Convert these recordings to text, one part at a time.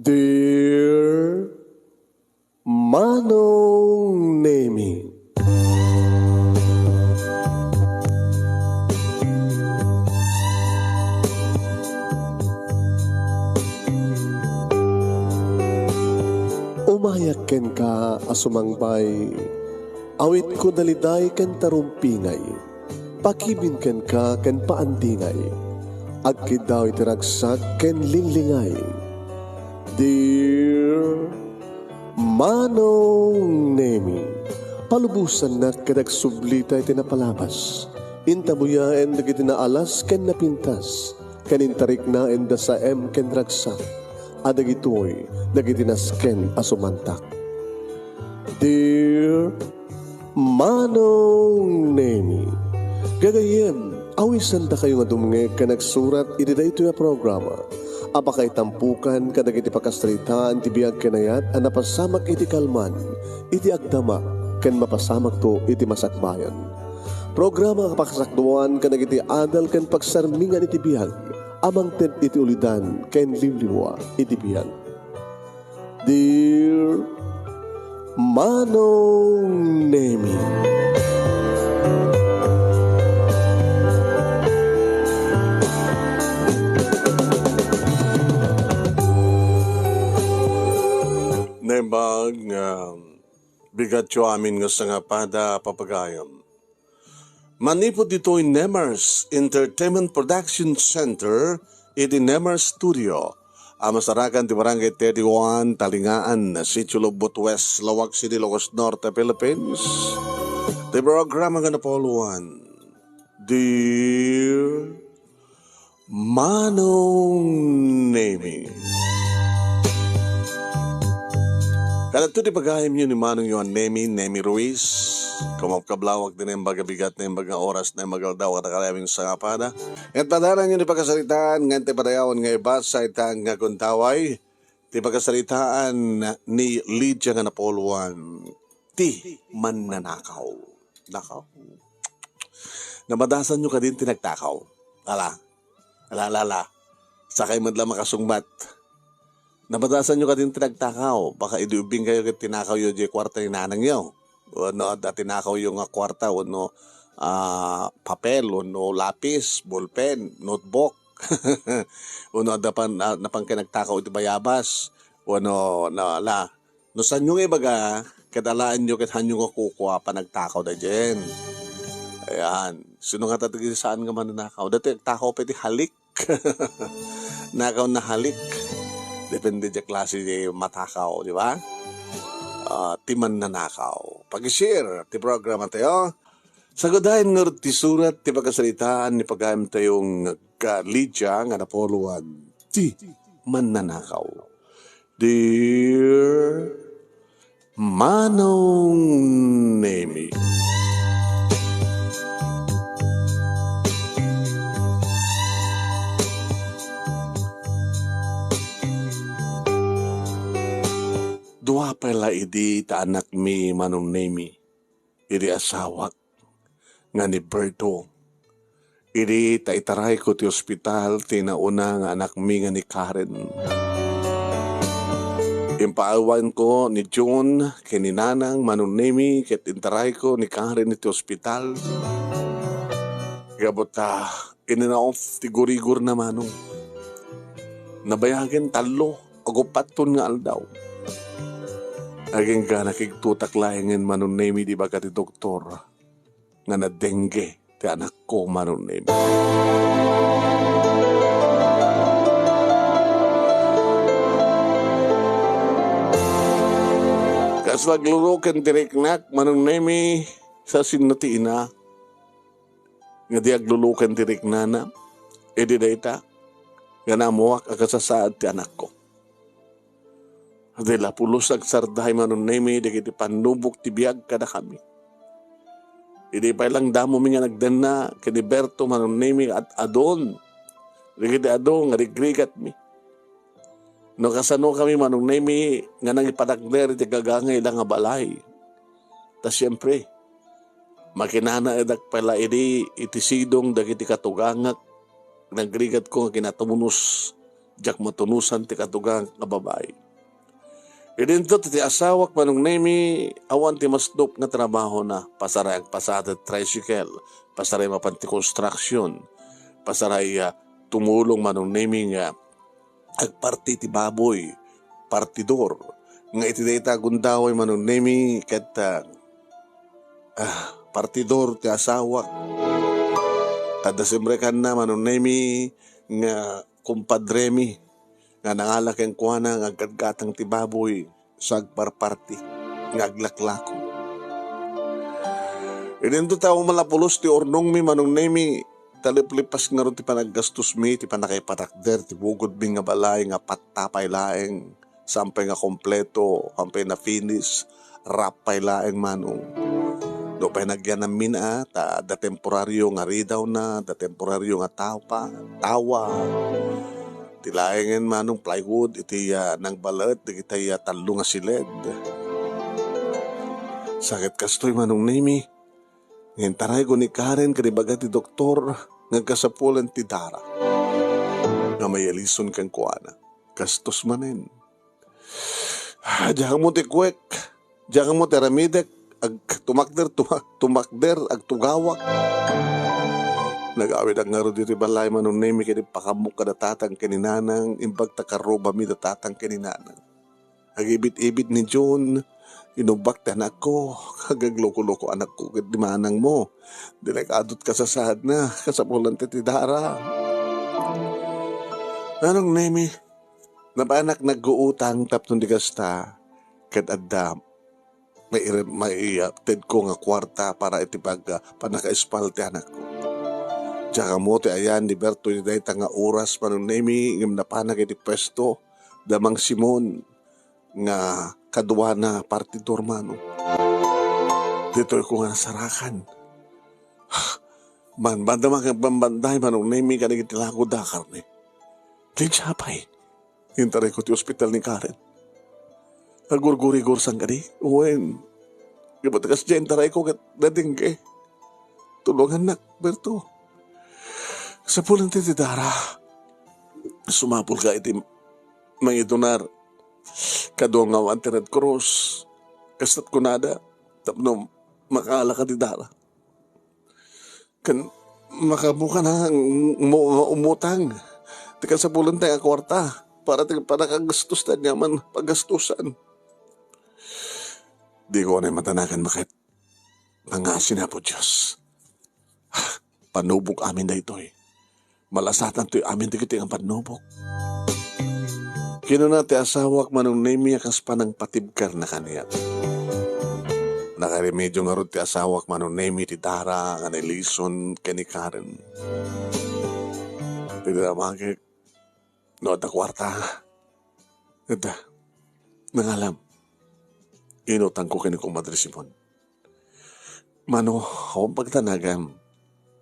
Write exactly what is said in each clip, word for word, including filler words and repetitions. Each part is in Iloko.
Dear Manong Nemi. Umayak kenka a sumangbay, awitko daliday ken tarumpingay. Pakibin kenka ken paandingay. Agkiddaw iti ragsak ken linglingay. Dear Manong Nemi, palubosannak ket agsublita iti napalabas. Intabuyaen dagiti naalas ken napintas, ken intariknaen da saem ken ragsak, a dagitoy dagiti nasken a sumantak. Dear Manong Nemi, gagayyem, awisandakayo nga dumngeg ken agsurat iti daytoy a programa a pakaitampokan kadagiti pakasaritaan ti biag ken ayat a napasamak iti kalman, iti agdama, ken mapasamakto iti masakbayan. Programa a pakasakduan kadagiti adal ken pagsarmingan iti biag a mangted iti ulidan ken liwliwa iti biag. Dear Manong Nemi. Naimbag nga bigatyo amin nga sangapada a papagayam. Manipud ditoy Nemers Entertainment Production Center iti Nemers Studio a masarakan ti Barangay thirty-one, Talingaan, Sitio Lobbot West, Laoag City, Ilocos Norte, Philippines. Ti programa nga napauluan, Dear Manong Nemi. Kadagito ti pagayamyo ni Manong Yohan Nemi, Nemi Ruiz. Kumapkablawak ti naimbag a bigat, naimbag nga oras, naimbag nga aldaw, kadakayo amin sangapada. Ket padalanyo ti pakasaritaan, ngem ti padayawan nga ibasa ita nga agundaway, ti pakasaritaan ni Lydia nga napauluan, Ti Mannanakaw. Nakaw. Namadasanyo kadin ti nagtakaw? Ala. Ala, ala, ala. Sakay met la makasungbat. Namadasanyo kadin ti nagtakaw? Baka idi ubbingkayo ket tinakawyo diay kuarta ni nanangyo. Wenno adda tinakawyo nga kuarta, wenno, ah, papel, wenno lapis, ballpen, notebook. Wenno adda pan, ah, napan kayo nagtakaw iti bayabas. Wenno, na, la, No saanyo nga ibaga, ket alaenyo ket haanyo nga kukua, panagtakaw daydiay. Ayan. Sino ngata ti saan nga mannanakaw? Daytoy agtakaw pay ti halik. Nakaw na halik. Depende diay klase ti matakaw, di ba? Ah, ti mannanakaw. Pag-share ti programa tayo. Sagadayen ngarud ti surat ti pakasaritaan ni pagayamtayo nga Lydia nga napauluan, Ti Mannanakaw. Dear Manong Nemi. Dua pay la idi ta anakmi, Manong Nemi, idi asawak nga ni Berto. Idi ta itarayko ti ospital ti nauna nga anakmi nga ni Karen. Impaawanko ni June ken ni Nanang, Manong Nemi, ket intarayko ni Karen iti ospital. Gapu ta, ininaof ti gurigor na, Manong. Nabayagen tallo, agupatton nga aldaw. Agingga nakigtotak laengen, Manong Nemi, di baga ti doktor nga nadengue ti anakko, Manong Nemi. Kasla agluloken ti riknak, Manong Nemi, sa sinna ti ina nga di agluloken ti riknana, idi dayta, nga naammoak a kasasaad ti anakko. Di la pulos agsarday, Manong Nemi, dagiti pannubok ti biag kadakami. Idi pay langdamomi nga nagdenna ken ni Berto, Manong Nemi, ad-adun dagiti adu nga rigrigatmi. No kasano kami, Manong Nemi, nga nangipadakder iti gagangayda nga balay. Ta siempre, makinanaedak pay la idi iti sidong dagiti katugangak, nagrigatko nga kinatunos diak matunosan ti katugang nga babai. Idinto ti asawak, Manong Nemi, awan ti masdop nga trabahona. Pasaray agpasadat tricycle, pasaray mapan ti construction, pasaray, ah, tumulong, Manong Nemi, nga agparti ti baboy, partidor. Nga iti dayta a gundaway, Manong Nemi, ket, ah, ah, partidor ti asawak. Adda simrekanna, Manong Nemi, nga kumpadremi nga nangala kenkuana nga aggatgatang ti baboy sa agparparti nga aglaklako. Idinto ta umalapulos ti urnongmi, Manong Nemi, taliplipas ngarud ti panaggastosmi, ti pannakaipatakder ti bugodmi nga balay nga patta pay laeng, saan pay nga kompleto, saan pay na-finish, rap pay laeng, Manong. Nupay nagyanammin a, ta adda temporario nga ridawna, adda temporario nga tapa, tawa. Ti laengen, Manong, plywood, iti, ah, nangbalet, dagiti, ah, tallo nga siled. Sa ket kastoy, Manong Nemi, nga intarayko ni Karen ken ibaga ti doktor nga agkasapulan ti dara nga mailison kenkuana. Kastos manen. Ah, diak ammo ti kuek, diak ammo ti aramidek, ag-, tumakder, tumak-, tumakder, agtugawak. Nagawid ak ngarud iti balay, Manong Nemi, ket impakammok kada tatang ken ni nanang, imbag ta karrubami da tatang ken ni nanang. Agibit-ibit ni June, inubbak ti anakko, agagloko-loko anakko ket ni manangmo. Delikado ti kasasaadna, kasapulan ti, ti dara. Manong Nemi, napanak nagguutang tapno di kasta, ket adda mai-, maitedko nga kuarta para iti pag-, pannakaispal ti anakko. Diak ammo ti ayan ni Berto iti dayta nga oras, Manong Nemi, ngem napanak iti puesto da Mang Simon nga kaduana partidor, Manong. Ditoyko nga nasarakan. Banbanda, Manong Nemi, kadagiti lako da karne. Ti siapay. Intarayko ti ospital ni Karen. Agurgurigor san kadi? Wen. Gapu ta kasdiay intarayko ket nadengge. Tulongannak, Berto. Sapulan ti, ti dara. Sumapulka iti mangidunar. Kaduam nga awan ti Red Cross. Kasto't kunada, tapno makaala ka ti dara. Ken makaammoka nga umutang ti kasapulan ti nga kuarta para ti pannakagastos ti aniaman pagastosan. Diko unay matanagan, baket. Mangngaasim, Apo Dios. Pannubok amin daytoy. Malasatantoy amin dagiti nga pannubok. Kinuna ti asawak, Manong Nemi, a kas panangpatibkerna kaniak. Nakaremedio ngarud ti asawak, Manong Nemi, ti dara nga nailison ken ni Karen. Ti damagek, no adda kuarta, adda. Nangalam, inutangko ken ni Komadre Simon. Mano, awan pagtanagam.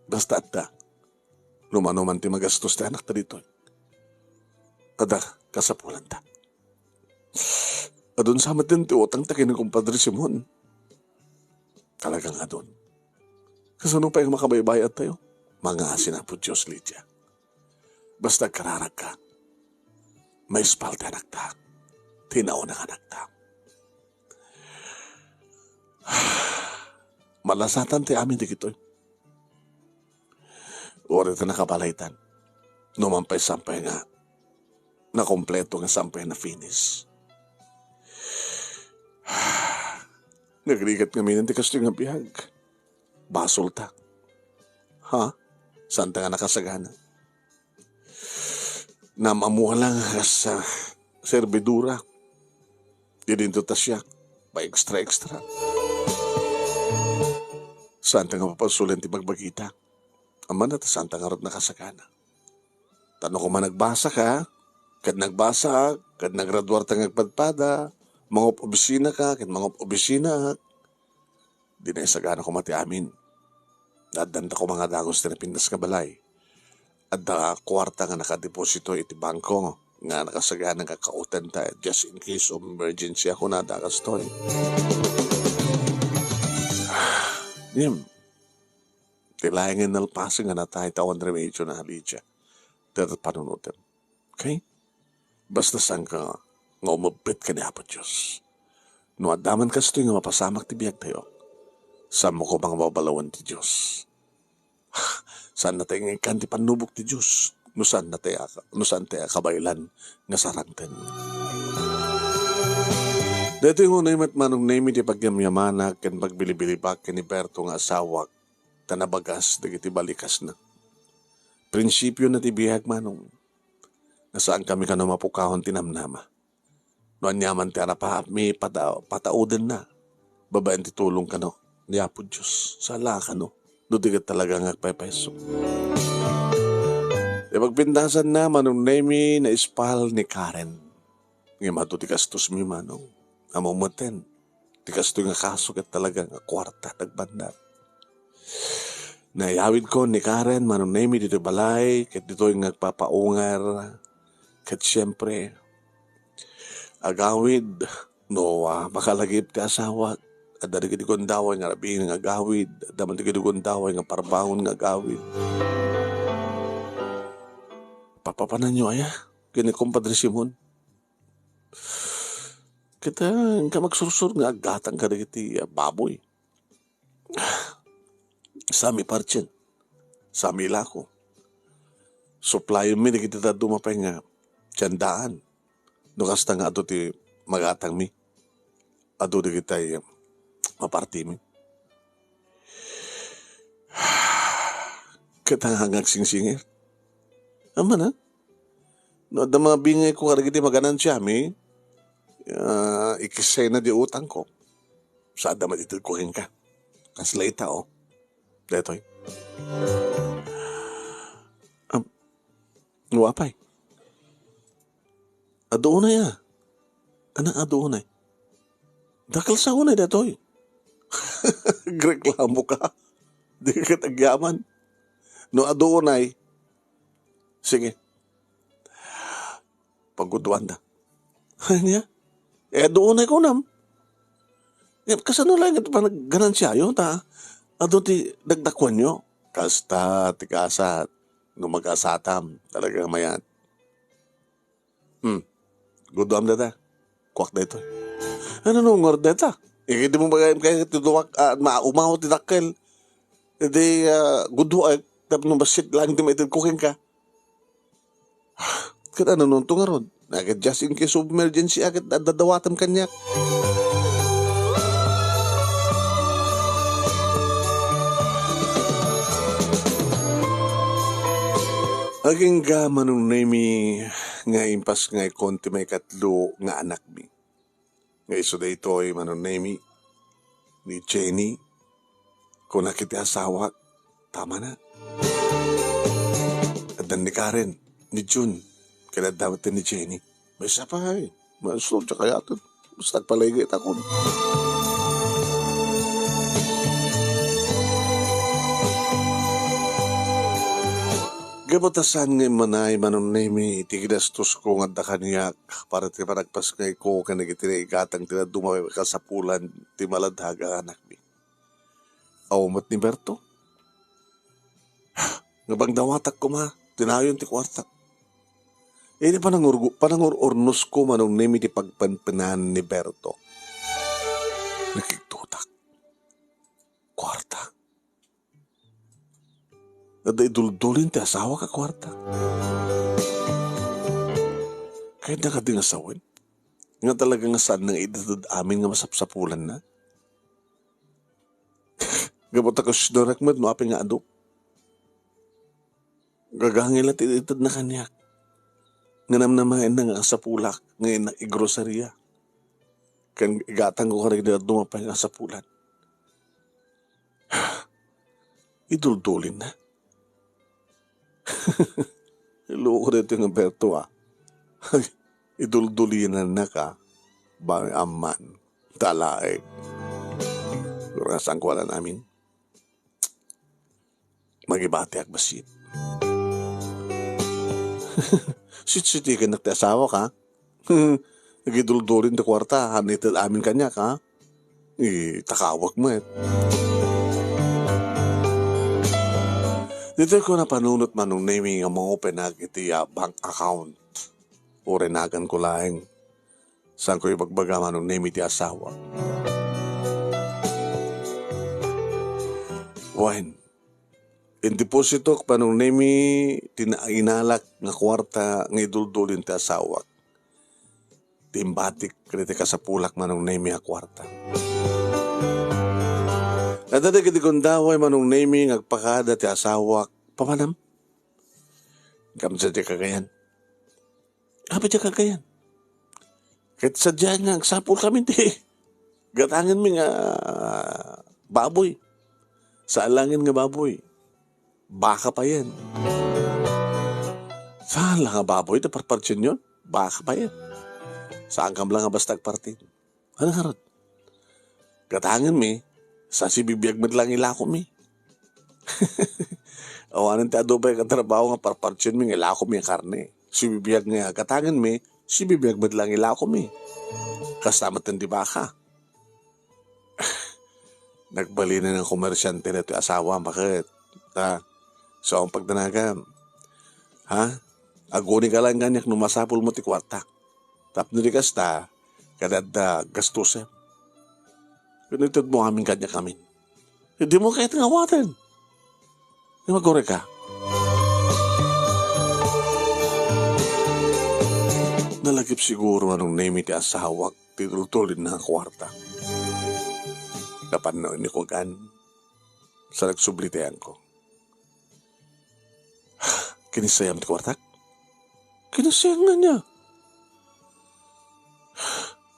Basta adda. No mano man ti magastos ti anakta ditoy, adda kasapulanta. Adun sa met ti utangta ken ni Compadre Simon. Talagang adun. Kasano pay nga makabaybayat tayo? Mangngaasim, Apo Dios, Lydia. Basta agkararagka, maispal ti anakta, ti nauna nga anakta. Malasatan ti amin dagitoy. Uray ta nakabalaytan. No man pay sampay nga nakompleto nga sampay na finish. Nagrigat ngamin ti kastoy nga biag. Basolta. Ha? Saanta nga nakasagana? Naam-ammoan lang kas, ah, servidora. Didinto ta siak, pa-extra-extra. Saanta nga papasolen ti bagbagita? Amanna ta saanta ngarud nakasagana. Ta no koma nagbasa ka, ket nagbasa, ket nagraduar ta nga agpadpada, mangup-obisina ka, ket mangup-obisina, di naisagana koma ti amin. Addanta koma nga dagus ti napintas nga balay. Adda kuarta nga nakadeposito iti bangko nga nakasagana nga kautenta just in case of emergency, a kunada kastoy. Ngem, ti laengen nalpasen nga natay ta awan remedio na, Lydia. Dayta panunotem. Okay? Basta saanka nga umebbet ken ni Apo Dios. No adda man kastoy nga mapasamak ti biagtayo, saanmo koma nga babalawen ti Dios. Saannatayo nga ikkan ti pannubok ti Dios no saannatayo a, no saantayo a kabaelan nga sarangten. Daytoy nga unay met, Manong Nemy, ti pagyamyamanak ken pagbilibilibak ken ni Berto nga asawak, ta nabagas dagiti balikasna. Prinsipiona ti biag, Manong, nga saankami kano mapukawon ti namnama. No aniaman ti arapaapmi, pata-, pataudenna babaen ti tulong kano ni Apo Dios. Sala kano, no di ket talaga nga agpaypayso. Ti pagpintasanna, Manong Nemy, naispal ni Karen. Ngem adu ti gastosmi, Manong. Ammom metten, ti kastoy nga kaso ket talaga nga kuarta nagbanda. Naiyawidkon ni Karen, Manong Nemy, ditoy balay, ket ditoy nga agpapaungar. Ket siempre, agawid, no, ah, makalagip ti asawak, adda dagiti gundaway nga rabii nga agawid, adda man dagiti gundaway nga parbangon nga agawid. Papapananyo aya ken ni Compadre Simon? Ket, ah, inka magsursur nga aggatang kadagiti, ah, baboy. Sami partsien, sami ilako. Supplyonmi dagiti dadduma pay nga tiendaan. No kasta nga adu ti magatangmi, adu dagitay mapartimi. Ket nga agsingsingir. Ammana, no adda mabingayko kadagiti maganansiami, ah, ikissayna di utangko. Sa adda maited ko kenka. Kasla ita, oh. Daytoy. Am, no apay? Adu unay, ah. Anak, adu unay. Dakkel sa unay daytoy. Agreklamo ka. Di ka agyaman. No adu unay, sige. Pagguduanda. Ania? Eh, adu unay kunam. Ngem kasano laeng iti panagganansiayo ta adu ti dakdakuanyo? Kasta ti kaasat, no magasatam, talaga mayat. Hmm. Guduam dayta. Kuak daytoy. Ano no ngarud dayta? Ikit mo bagay kay ti duak, ah, maumaw ti dakkel. Idi, ah, guduak, tapno bassit laeng ti maited ko kenka. Ket ano nunto ngarud? Ket just in case of emergency, ket adda dawatem kaniak. Agingga, Manong Nemy, nga impasngaykon ti maikatlo nga anakmi. Nga isu daytoy, Manong Nemy, ni Jenny, kunak iti asawak, tama na. Addan ni Karen, ni Jun, ken adda met ni Jenny. Maysa pay, maestro, diak kayat. Basta agpalaygaytakon. Gapu ta saan nga immanay, Manong Nemy, iti ginastosko nga adda kaniak para ti panagpasngayko ken dagiti naigatang ti dadduma a kasapulan ti maladhaga nga anakmi. Awan met ni Berto. Nga pagdawatak koma, tinayon ti kuartak. Idi panangurgo-, panangur-urnosko, Manong Nemy, ti pagpenpenan ni Berto, nakigdutak. Kuarta? Adda iduldulin ti asawak a kuarta? Kayatna kadi nga sawen? Nga talaga nga saan nga ited amin nga masapsapulanna? Gapu ta kasdiak met no apay nga adu. Gagangay la ti itedna kaniak. Nga namnamaenna nga kasapulak nga innak igroseria. Ken igatangko kadagiti dadduma pay nga kasapulan. Iduldulinna. Iloko daytoy nga Berto, ah. Iduldulinanna ka. Ba, amman. Talaek. Siguro nga saan ko alam amin. Mangibatiak bassit. Sitsitikennak ti asawak, ha? Nagiduldulin ti kuarta, han ited amin kaniak, ha? Itakawak met. Ditoy ko napanunot, Manong Nemy, nga ma-openak iti, ah, bank account. Uray naganko laeng. Saanko ibagbaga, Manong Nemi, ti asawak. Wen, indepositok, Manong Nemi, ti nainalak nga kuarta nga iduldulin ti asawak. Ti imbatik kadagiti kasapulak, Manong Nemi, a kuarta. Adda dagiti gundaway, Manong Nemi, nga agpakada ti asawak. Papanam? Kamsa ti kagayan. Apay ti kagayan? Ket sadiay nga agsapulkami ti gatangenmi nga baboy. Saan laengen nga baboy. Baka payen. Saan la nga baboy ti parpartienyon? Baka payen. Saankam la nga basta agparti. Ano ngarud? Gatangenmi, sa sibibiag met lang ilakomi. Awanen ti adu pay nga trabaho nga parpartienmi nga ilakomi a karne. Sibibiag nga gatangenmi, sibibiag met lang ilakomi. Kasta met ti baka. Nagbalinen nga komersiante daytoy asawam, baket? Ha? Saan pagdanagam? Ha? Aguni ka lang kaniak no masapulmo ti kuarta. Tapno di kasta, kada adda gastusem. Ket itedmo amin kaniak amin. Dimo kayat nga awaten. Nga magureka. Nalagip siguro, Manong Nemi, ti asawak ti tultulin na kuarta. Napanno ni kugan. Sa nagsubli ti ayanko. Kinissayam ti kuartak? Kinissayam nga niya.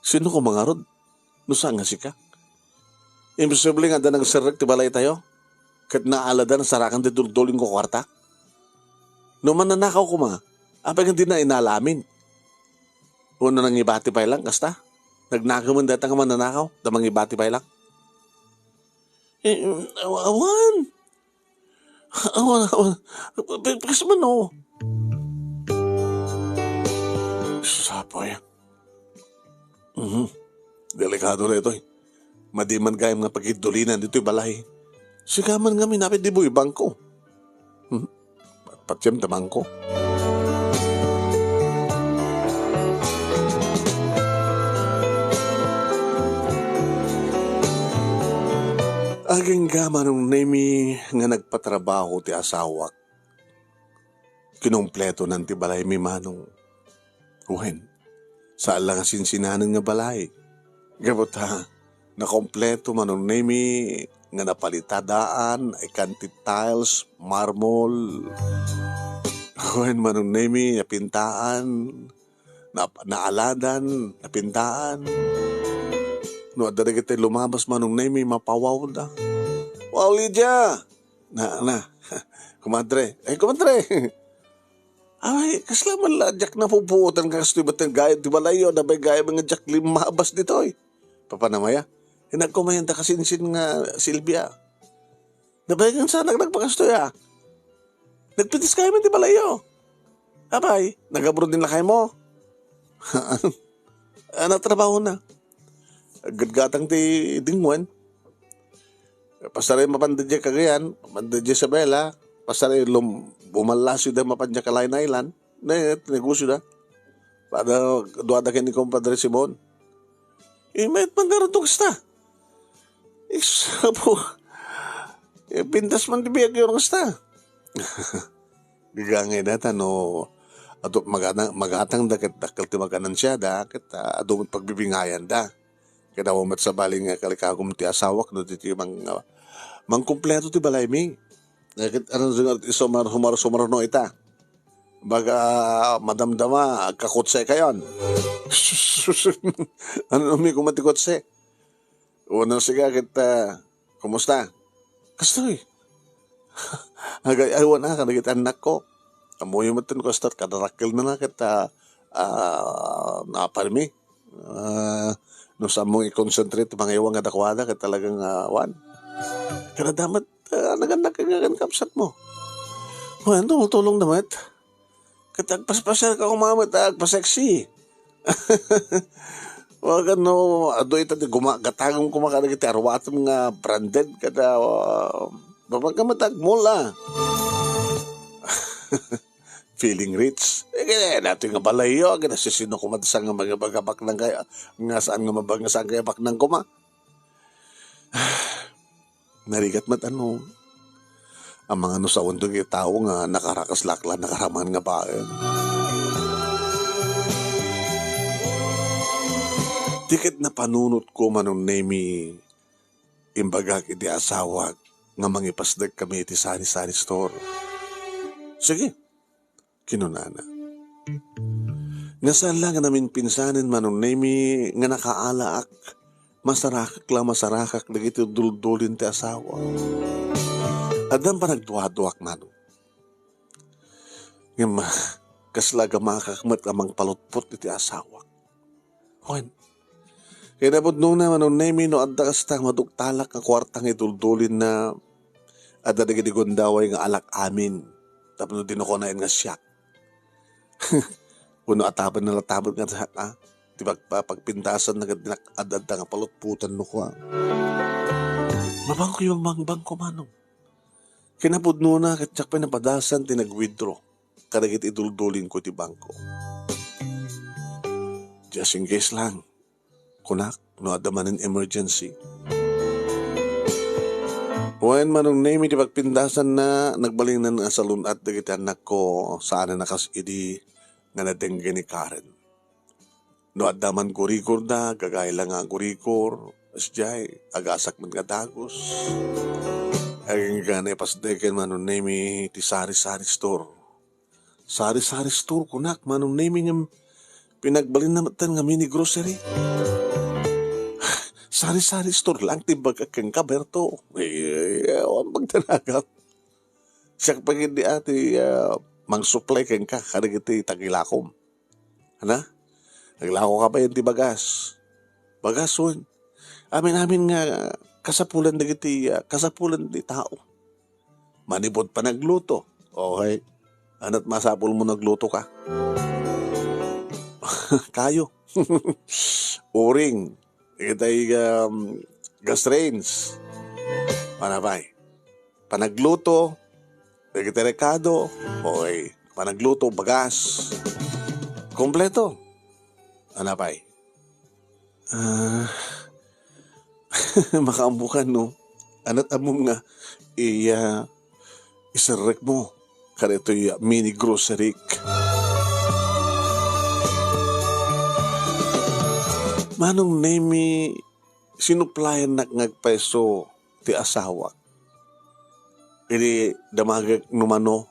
Sino ko mangarod? No saan nga sika? Imposible nga adda nagserrek ti balay tayo. Ket naaladan sarakan ti duldulin ko kuarta. No mananakaw koma, apay nga dina inala amin? Wenno nangibati pay lang, kasta? Nagnakemen dayta nga mananakaw, ta mangibati pay lang? Eh, aw-, awan. Awan, awan. P-, p-, kas man, oh. Sapoy. Mhm. Delikado daytoy. Madi man gayam nga pagidulinan ditoy balay. Sika man ngamin, apay di buibangko. Hmm? Patiem ta mangko. Agingga, Manong Nemi, nga nagpatrabaho ti asawak. Kinumpleto nan ti balaymi, Manong. Wen, saan la nga sinsinanen nga balay. Gapu ta, nakompleto, Manong Nemi, nga napalita daan, ikan ti tiles, marmol. Wen, Manong Nemi, napintaan, nap-, naaladan, napintaan. No adda dagiti lumabas, Manong Nemi, mapawawda. Wow, Lydia! Na, na. Kumadre. Eh, kumadre. Ay, kasla man la, diak napupuotan nga kastoy ba't nga gayam ti balayyo, nabay gayam nga diak limmabas ditoy. Papanamaya, inagkumayan ta kasinsin nga Silvia. Nabay nga sa nagpakastoy, ah. Nagpitis kayo man ti balayyo. Apay, nag-abroad din lakay mo? Ah, nagtrabaho na. Aggatgatang ti dingwen. Pasaray mapanda diay Cagayan, mapanda diay Isabela, pasaray lum-, bumallasi da mapanda Calayan Island. Ne, negosyo da. Pada, duada ken ni Compadre Simon. Eh, mayat man garud kasta. Isapo. Eh, pintas man ti biag yun kasta. Gagangay data no, adu, magatang, magatang da ket dakkel ti maganansiada, ket, ah, adu met pagbibingayan da. Ket awan met sabali nga kalikagum ti asawak no, ti, ti mang-, ah, mangkumpleto ti balaymi. Eh, ket ano nga isumar-, sumar-, sumarno ita? Baga madamdama, agkakotse kayon. Ano mi kuma ti kotse? Una siga ket, ah, kumusta? Kastoy. Agay-aywan a kadagiti annakko. Ammoyo met ti no kasta, kadarakkelna na ket, ah, ah, naparmi. Ah, no saanmo i-concentrate, mangaywan kadakuada ket talagang, ah, wan. Kada damat, ah, nagannak nga kan kabsatmo. Wen, tumultulong da met. Ket agpaspasiar ka koma met, agpa-sexy. Wa ket no, adu ita ti guma-, gatangem koma kadagiti aruatem nga branded kada, ah, babaga met agmall, ah. feeling rich. Eh, kaya datoy nga balayyo, kaya sisino koma ti saan nga mangibagabak nang kaya, nga saan nga mabag-, nga saan kaya baknang koma. Narigat met ano, amangan no sawen dagiti tao nga nakarakas lakla, nakaraman nga baen. Ti ket napanunotko, Manong Nemi, imbagak iti asawak nga mangipasdek kami iti sari-sari store. Sige, kinunana. Nga saan la nga naminpinsanen, Manong Nemi, nga nakaalaak, masarakak la masarakak dagiti duldulin ti asawa. Addan panagduaduak, Manong. Ngem, kasla gamakak met a mangpalutpot iti asawak. Wen, kinapudnona, Manong Nemi, no adda kasta maduktalak nga kuarta nga iduldulinna, adda dagiti gundaway nga alak amin tapno di no kunaen nga siak. Wenno ataben na latabet nga siak, a, ti pag-, pa-, pagpindasan na ket dinak ad-, adda nga palutputan no kua. Mabangkoyo, mangbangko, Manong. Kinapudnona, ket siak pay napadasan ti nag-withdraw kadagiti iduldulinko iti bangko. Just in case lang, kunak, no adda manen emergency. Wen, Manong Nemi, ti pagpindasanna, nagbalinnan a salun-at dagiti annakko, saanen a kas idi nga nadengge ni Karen. No adda man gurigorda, gagayla nga agurigor, sadiay, agasak met nga dagus. Agingga naipasdeken, Manong Nemi, ti sari-sari store. Sari-sari store, kunak, Manong Nemi, ngem pinagbalinna metten nga mini grocery. Sari-sari store lang ti imbagak kenka, Berto. Eh, awan pagdanagak. Siak pay ketdi a ti, ah, mangsuplay kenka kadagiti tagilakom. Ana? Naglako ka pay ti bagas. Bagas, wen. Amin-amin nga kasapulan dagiti, ah, kasapulan ti tao. Manipud panagluto. Okay. Ania't masapulmo no agluto ka? Kayo. Uring. Dagiti, um, gas range. Ano pay? Panagluto, dagiti rekado, okay. Panagluto, bagas. Kompleto. Ano pay? Ah, makaammokan, no? Ania't ammom nga iya iserrekmo kadaytoy mini grocery. Manong Nemi, sinuplayannak nga agpayso ti asawak idi damagek no mano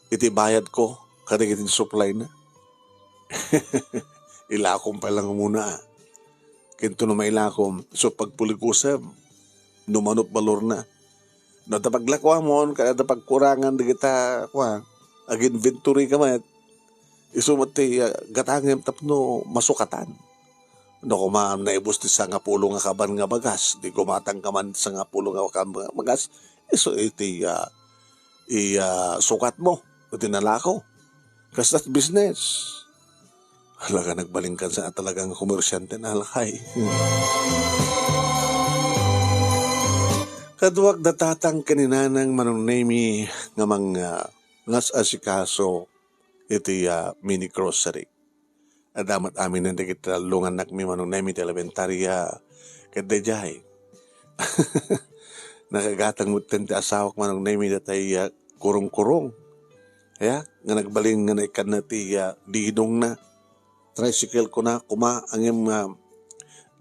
iti bayadko kadagiti supply na. Ilakom pay lang umuna. Kinto no mailakom, so pagpuligusem, no mano't balor na. No, ta paglakuamon, kada pagkurangan dagita, kua, ag-inventory ka met, isu met ti, ah, gatangem tapno masukatan. No, koma naibus ti sangapulo nga kaban nga bagas, di gumatang ka man ti sangapulo nga kaban nga bagas, isu iti, ah, i, ah, sukatmo, iti nalako. Kasta't business. Hala ka, nagbalin ka sa talagang komersyante na halakay. Kaduak da tatang ken ni nanang Manong Nemi nga mang, ah, ngas-asikaso iti, ah, mini grocery. Adda met amin dagiti tallo nga annakmi Manong Nemi ti elementaria ket daydiay. Nakagatang metten ti asawak Manong Nemi datay, ah, kurong-kurong. Ya, nga nagbalin nga naikkanna ti, ah, didongna. Tricycle kuna, koma, ngem, ah,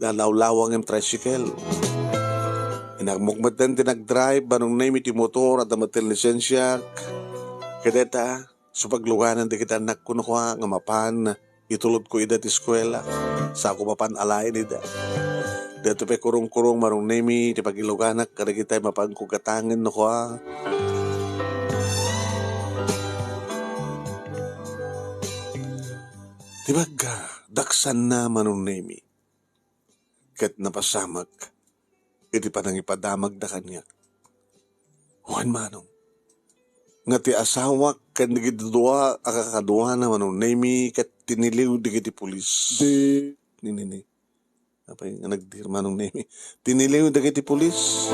nalawlawa ngem tricycle. Inakmok metten ti nagdrive, Manong Nemi ti motor, adda metten lisensiak. Ket dayta, so pagluganan dagiti annakko no kua nga mapan, itulodko ida ti eskuela. Sako mapan alaen ida. Daytoy pay kurong-kurong Manong Nemi ti pagiluganak kadagiti mapanko gatangen no kua. Ti bagga, daksanna Manong Nemi. Ket napasamak iti panangipadamagda kaniak. Wen, Manong, nga ti asawak ken dagiti dua a kakaduana Manong Nemi ket tiniliw dagiti pulis. Di, ni, ni, ni. Apay nga nagdir Manong Nemi? Tiniliw dagiti pulis.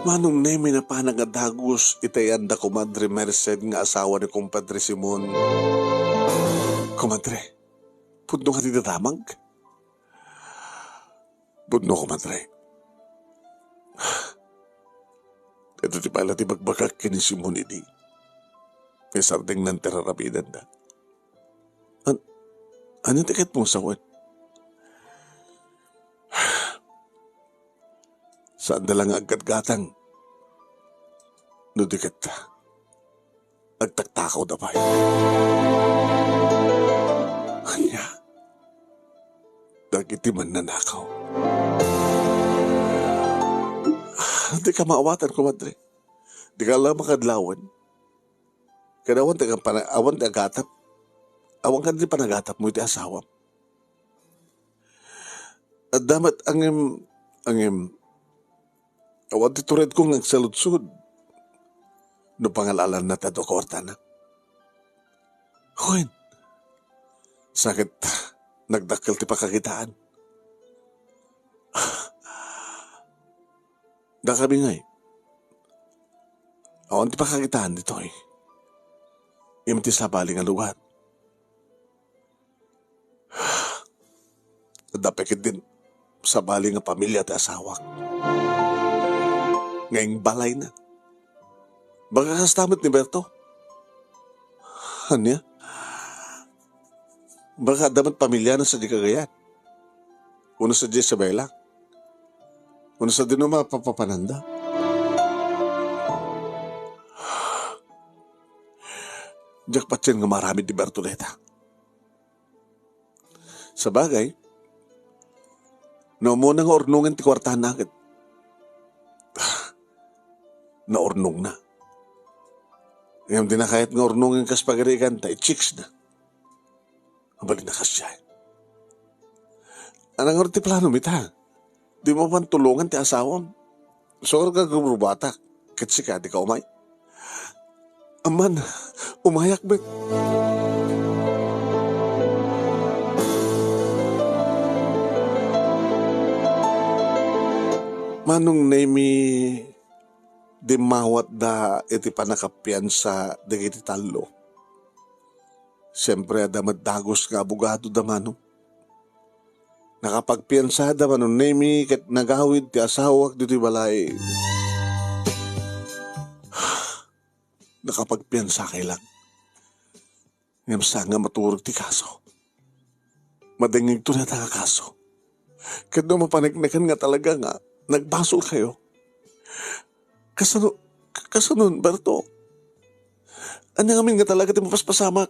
Manong Nemi, napanak nga dagus iti ayan da Komadre Merced nga asawa ni Kompadre Simon. Komadre, pudno nga ti dadamag? Pudno, komadre. Ito ti pala ti bagbagak ken ni Simon idi. Naisardengnan ti rarabidanda. An-, ania ti ket mong sawen? Saan da la nga aggatgatang no di ket agtaktakaw da pay. Ania? Dagiti mannanakaw. Di ka maawatan, komadre. Di ka la makadlawen. Kada awan ti agpana-, awan ti agatap. Awan ka di panagatap mo iti asawam. Adda met angem, angem, awan ti turedko nga agsaludsod no pangal-alanna ti adu a kuartana. Wen, sakit, nagdakkel ti pakakitaan. Dakami ngay, awan ti pakakitaan ditoy. Iti sabali nga lugar. Adda pay ketdin sabali nga pamilia ti asawak. Nga ingbalayna. Baga kasta met ni Berto. Ania? Baga adda met pamiliana sadiay Cagayan. Wenno sadiay Isabela. Wenno sadino mapapapananda. Diak patien nga maaramid ni Berto dayta. Sabagay, no umuna nga urnongen ti kuartana ket naurnongna. Ngem dina kayat nga urnongen kas pagarigan ta i-chicks na. Abalin a kasdiay. Ania ngarud ti planom ita? Dimo man tulongan ti asawam. Saan nga agrubrubatak, ket sika, dika umay? Aman, umayak met. Manong Nemi, dimmawatda iti pannakapiansa dagiti tallo. Siempre, adda met dagus nga abogado da, Manong. Nakapagpiansada, Manong Nemi, ket nagawid ti asawak ditoy balay. Nakapagpiansakay lang. Ngem saan nga maturog ti kaso. Madengngegto dayta nga kaso. Ket no mapaneknekan nga talaga nga nagbasolkayo, kasano, kasano, Berto? Ania ngamin nga talaga ti mapaspasamak?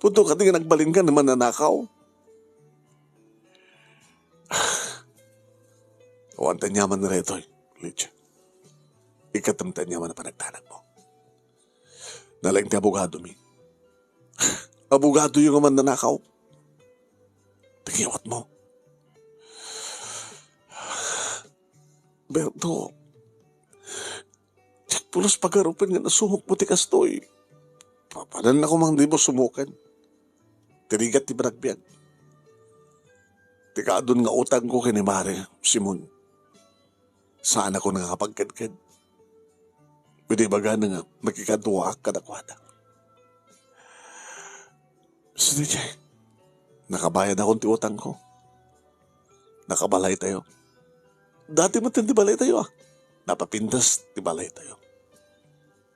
Pudno kadi nga nagbalinka nga mannanakaw? Awan ti aniaman daytoy, Lydia. Ikkatem ti aniaman a panagdanagmo. Nalaing ti abogadomi. Abogadoyo nga mannanakaw. Ti ngiwatmo. Berto, diak pulos pagarupen nga nasumokmo ti kastoy. Papananna koma nga dimo sumoken. Ti rigat ti panagbiag. Ti kaadun nga utangko ken ni Mare, Simon. Saanakon nga nakapagkedked. Idi ibagana nga makikaduaak kadakuada. Sadiay, nakabayadakon ti utangko. Nakabalaytayo. Dati met ti balaytayo, ah. Napapintas ti balaytayo.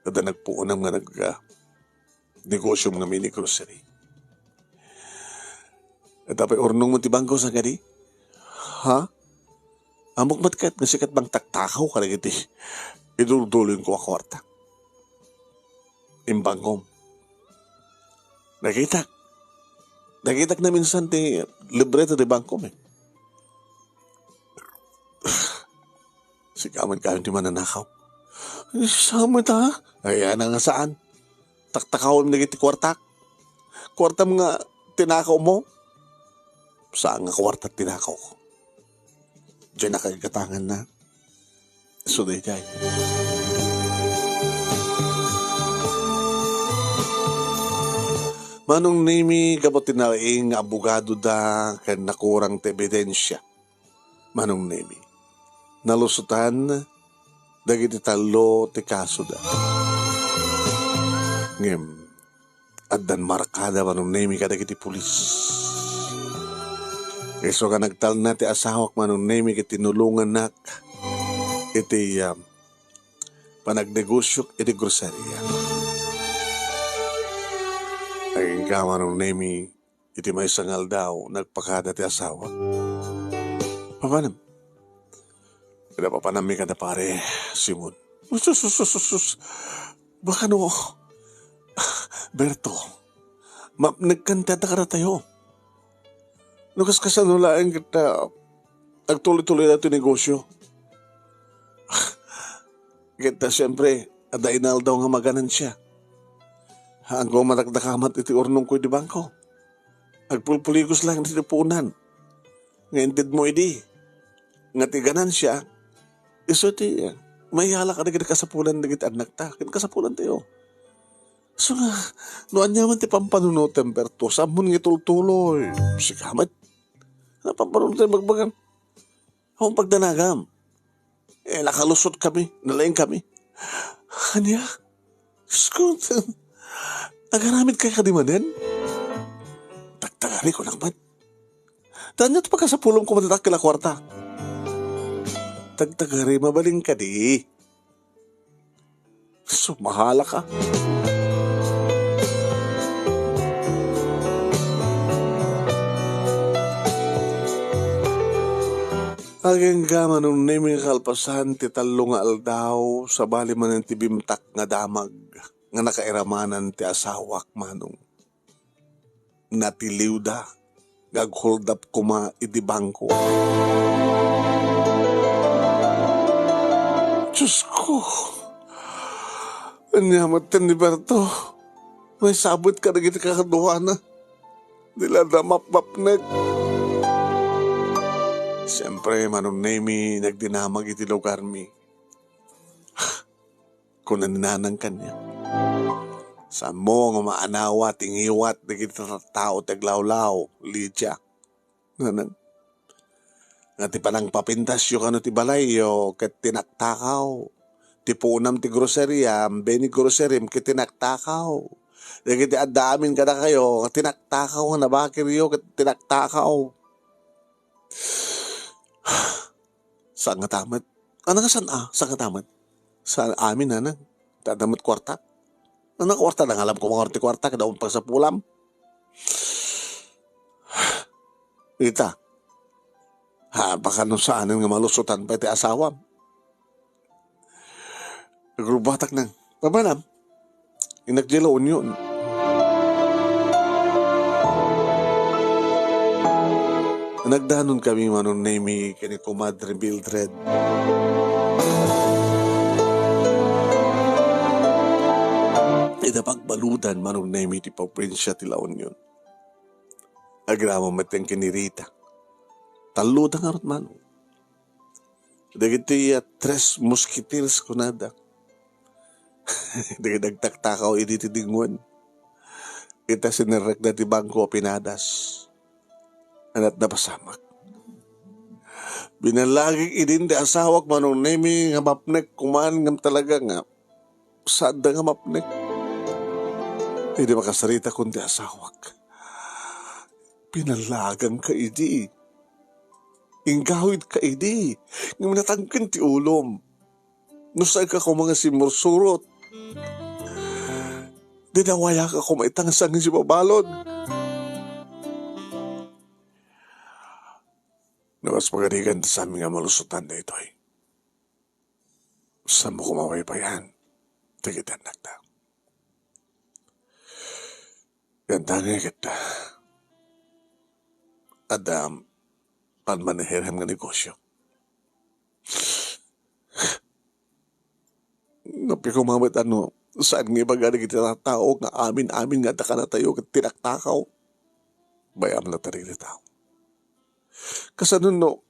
Adda nagpuonam nga nag, ah, negosiom nga mini grocery. Ita pay urnongmo ti bangko, saan kadi? Ha? Ammok met ket nga sika ti mangtaktakaw kadagiti idurduloyko a kuarta. Imbangkom. Nakitak. Nakitak na minsan ti libreta ti bangkom, eh. Sika met kayon ti mannanakaw. Saan met, ha? Ay, ania nga saan? Taktakawem dagiti kuartak. Kuartam nga tinakawmo. Saan nga kuarta tinakawko. Diay nakagatanganna. Isu daydiay. Manong Nemi, gapu ti nalaing nga abogadoda ken nakurang ti ebidensia. Manong Nemi, nalusotan dagiti tallo ti kasoda. Ngem, addan markada Manong Nemi kadagiti pulis. Isu nga nagtalna ti asawak Manong Nemi ket tinulongannak iti, ah, panagnegosiok iti groceria. Agingga Manong Nemi, iti maysa nga aldaw, nagpakada ti asawa. Papanam? Kada papanammi kada pare, Simon. Sus, sus, sus, sus, sus. Baka no, Berto, mapnekkan ti adda kadatayo. No kaskasano laeng ket, ah, agtuloy-tuloy daytoy negosio. Ket, ah, siyempre, adda inaldaw nga maganansia. Haanko madakdakamat iti urnongko idi bangko. Agpulpuligos laeng iti puonan nga intedmo idi. Nga ti ganansia, isu ti, ah, maiyala kadagiti kasapulan dagiti annakta, ken kasapulantayo. So nga, no aniaman ti pampanunotem, Berto, sammon nga itultuloy. Sika met. Ano pampanunotem, bagbagam? Awan pagdanagam. Eh, nakalusot kami, nalaing kami. Ania? Diyos ko, agaramid kay kadi manen? Tagtagari ko nakmat. Tanyo ti pagkasapulom ko madadak kila kwarta. Tagtagari, mabalin kadi. Sumahala ka. Agingga Manong Nemi nga kalpasan ti tallo nga aldaw, sabali manen ti bimtak nga damag nga nakairamanan ti asawak, Manong. Natiliwda nga aghuldap koma iti bangko. Diyos ko! Ania met ti ni Berto? Maisabet kadagiti kakaduana. Dila da mapmapnek. Siyempre, Manong Nemi, nagdinamag iti lugarmi. Kuna ni Nanang kaniak, "Saanmo nga maanawa ti ngiwat dagiti tattao ti aglawlaw, Lydia. Nanang, nga ti panangpapintasyo kano ti balayyo ket tinaktakaw. Ti puonam ti groseriam, beni groserim ket tinaktakaw. Dagiti adda amin kadakayo, tinaktakaw nga nabakiryo ket tinaktakaw." Saan nga tamet? Ano nga saan a? Saan nga tamet? Saan amin, Nanang? Ti adda met kuarta. Ano nga kuarta? Nangalam ko nga ti kuarta, kada un pagsapulam. Ita. Ha, baka no saanen nga malusotan pay ti asawam. Agrubatak nang. Papanam? Innak di la union. Nagdanon kami, Manong Nemi, ken ni Kumadre Mildred. Ita pagbaludan, Manong Nemi, ti probinsya ti La Union. Agraman met ken ni Rita. Tallo da ngarud, Manong. Dagiti, ah, Tres Musketeers kunada. Dagiti nagtaktakaw idi ti dingwen. Ita sinerrekda ti bangko a pinadas. Anat napasamak. Binalagik idin ti asawak, Manong Nemi, nga mapnek kuman ngem talaga nga saanda nga mapnek. Idi makasarita kun ti asawak, "Pinalaganka idi. Inggawidka idi. Ngem natangken ti ulom. No saanka koma nga simmursurot, dinawayaka koma ita nga sangin sibabalon." Napas pagarigan ta sami nga malusotan daytoy. Saanmo koma paypayan dagiti annakta. Ken ta nga ket adda pammaneherem nga negosio. Napay koma met no saan nga ibaga dagiti tattao nga amin-amin nga adda kadatayo ket tinaktakaw. Bay-am latta dagiti tao. Kasano no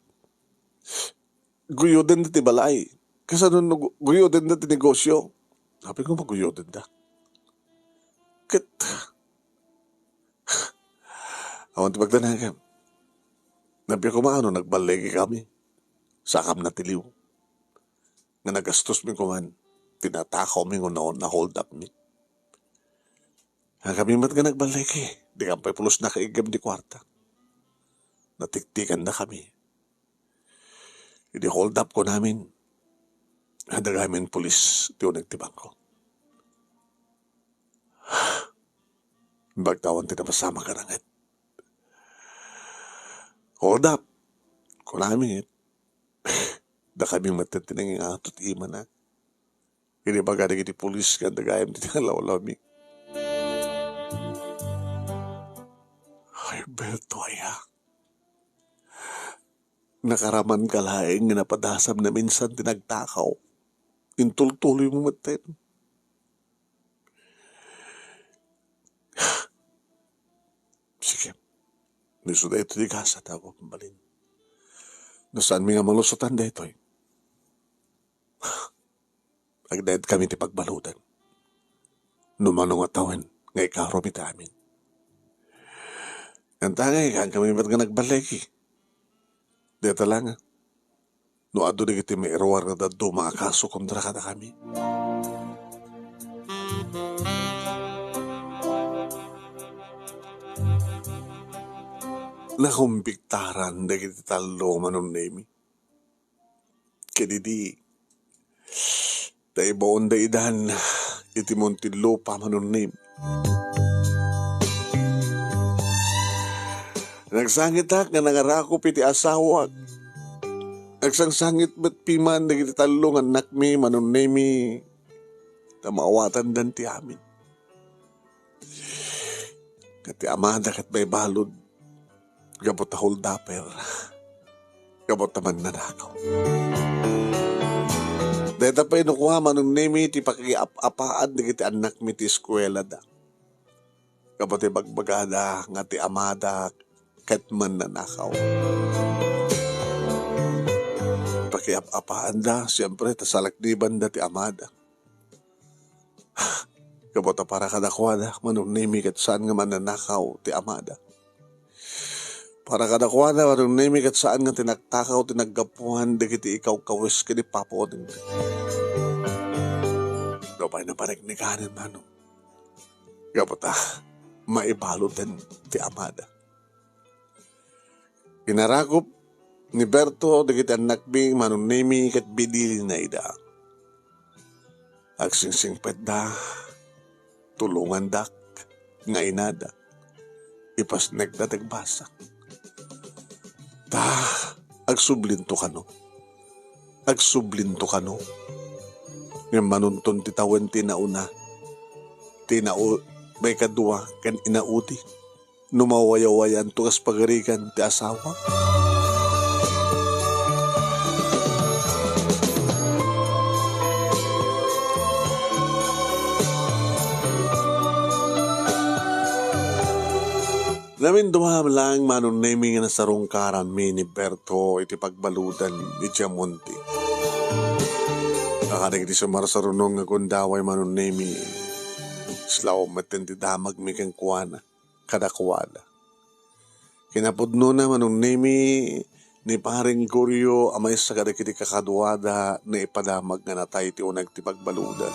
guyodenda ti balay? Kasano no gu-, guyodenda ti negosio? Napay koma guyodenda. Ket, awan ti pagdanagam. Napay koma no nagballigi kami. Sakam natiliw. nga nagastosmi koman ti natakawmi nga na-, na-hold up mi. Ngem kami met nga nagballigi, dikan pay pulos nakaiggem ti kuarta. Natiktikanda kami. Idi hold up ko namin, adda gamin pulis ti uneg ti bangko. Bagtawan ti napasamak a ranget. Hold up! Kunami, dakami met ti nangingatot imana. Inibaga dagiti pulis nga adda gayam ti nanglawlawmi. Ay, Berto, aya. Nakaraman ka laeng nga napadasam na minsan ti nagtakaw. Intultuloy mo met ten. Sige. Isu daytoy ti gasat, Apo, pambalin. No saanmi nga malusotan daytoy, agnaed kami ti pagbaludan. No mano nga tawen nga ikarom iti amin. Ngem ta ngay, haan kami met nga nagballigi. Dayta la nga, no adu dagiti mairuar nga dadduma a kaso kontra kadakami. Nakumbiktaran dagiti tallo, Manong Nemi. Ket idi, ta ibaonda idan iti Muntinlupa, Manong Nemi. Nagsangitak nga nangarakop iti asawak. Nagsangsangit met piman dagiti tallo nga annakmi, Manong Nemi, ta maawatandan ti amin. Ket ti amada ket maibalud gapu ta holdaper, gapu ta mannanakaw. Dayta pay no kua, Manong Nemi, ti pakiap-apaan dagiti annakmi ti eskuelada. Gapu ti bagbagada nga ti amada ket mannanakaw. Pakiap-apaanda, siempre, ta salaknibanda ti amada. Gapu ta para kadakuada, Manong Nemi, ket saan nga mannanakaw ti amada. Para kadakuada, Manong Nemi, ket saan nga ti nagtakaw ti naggapuan dagiti ikawkawes ken ipapauneg. Nupay napaneknekanen, Manong. Gapu ta maibaluden ti amada. Inarakop ni Berto dagiti annakmi, Manong Nemi, ket binilina ida. Agsingsingpetda, tulongandak nga inada. Ipasnekda ti agbasak. Ta, agsublinto kano. Agsublinto kano. Ngem manunton ti tawen ti nauna, ti nau-, maikadua ken inaudi. No mawayawayanto kas pagarigan ti asawak. Namindua laeng, Manong Nemi, nga nasarungkaranmi ni Berto iti pagbaludan idiay Munti. Kadagiti sumarsarunong nga gundaway, Manong Nemi, islaw metten ti damagmi kenkuana, kadakuada. Kinapudnona, Manong Nemi, ni Pareng Gorio a maysa kadagiti kakaduada nga ipadamag nga natay ti uneg ti pagbaludan.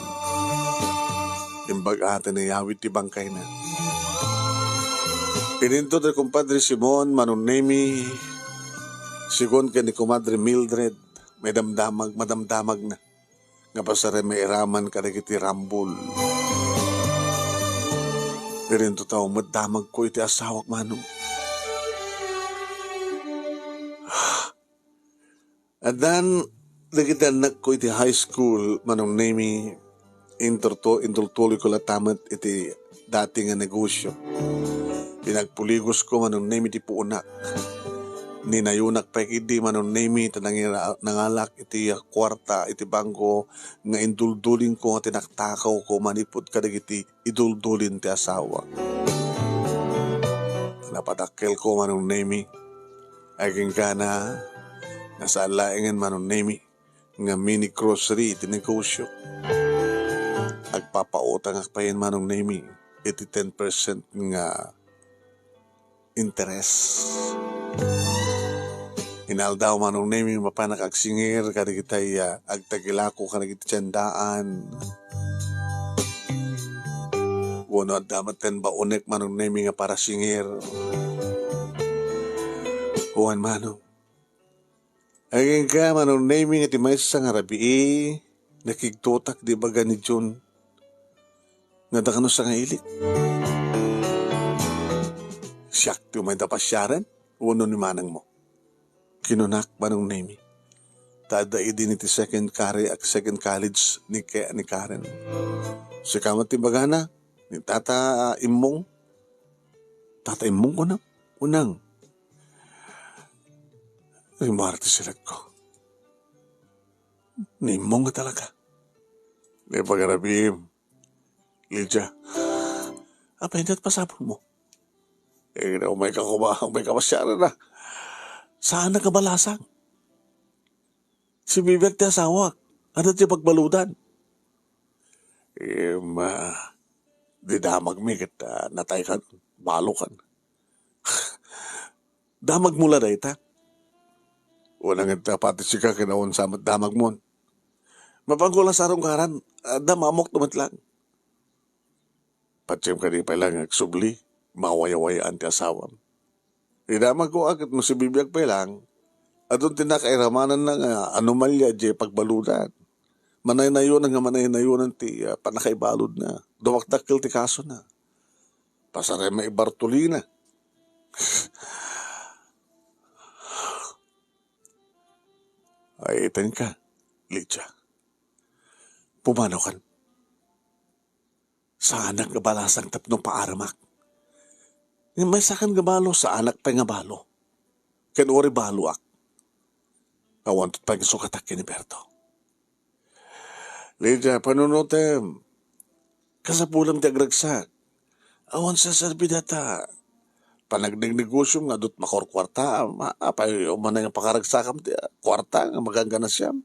Imbag a ti nayawid ti bangkayna. Ininto ti Kumpadre Simon, Manong Nemi, Sigon ken ni Kumadre Mildred, madamdamag, madamdamagna nga pasaray mairaman kadagiti rambol. Ininto ta met damagko iti asawak, Manong. Addan dagiti annakko iti high school, Manong Nemi, inturto-, intultuloyko latta met iti dati nga negosio. Pinagpuligosko, Manong Nemi, ti puonak. Ninayonak pay ketdi, Manong Nemi, ta nangira-, nangalak iti kuarta iti bangko nga induldulingko nga tinaktakawko manipud kadagiti iduldulin ti asawak. Napadakkelko, Manong Nemi. Agingga na, nasaan laengen, Manong Nemi, nga mini grocery iti negosio. Agpapautangak payen, Manong Nemi, iti ten percent nga interes. Inaldaw, Manong Nemi, mapanak agsingir kadagitay, ah, agtagilako kadagiti tiendaan. Wenno adda met ten baonek, Manong Nemi, nga parasingir. Wen, Manong. Agingga, Manong Nemi, nga ti maysa nga rabii, nakigtotak di baga ni Jun. Nga da kano sangailik. Siak ti umayda pasiaren, wenno ni manangmo? Kinunak, Manong Nemi. Ta adda idi ni ti second kare-, second college ni Ke-, ni Karen. Sika met ti bagana, ni Tata Immong. Tata Immong, kunam? Unang. Rimmuar ti siletko. Ni Immong nga talaga. Ni pagarabiim. Lydia. Apay, inat pasapulmo? Eh, na, umay ka kuma, umay ka masyado na. Saan na kabalasang? Sibibiag ti asawak. Ano ti pagbaludan? Eh, ma, di damagmi ket, ah, natay kan, balo kan. Damagmo la dayta. Unang ita pati sika ken awan sa met damagmon. Mapanggol a sarong karan, adda mamok met lang. Patiem kadi pay lang agsubli, mawayawayaan ti asawam. Idamagko a ket no sibibiag pay lang, adun ti nakairamananna nga anomalia diay pagbaludan. Manaynayonan nga manaynayonan ti, ah, pannakaibaludna. Dumakdakkel ti kasona. Pasarem a ibartolina. Ay, itan ka, Lydia. Pumanaw kan. Saanak nga balasang tapno paaremak. Ngem maysakan nga balo, saanak pay nga balo. Ken uray baloak. Awan pay nga sukatak ken ni Berto. Lydia, panunutem. Kasapulam ti agragsak. Awan sa serbi data. Panagnegnegosiom nga adut makurkuarta, ma-, apay umanay nga pakaragsakam ti kuarta nga maganganasiam.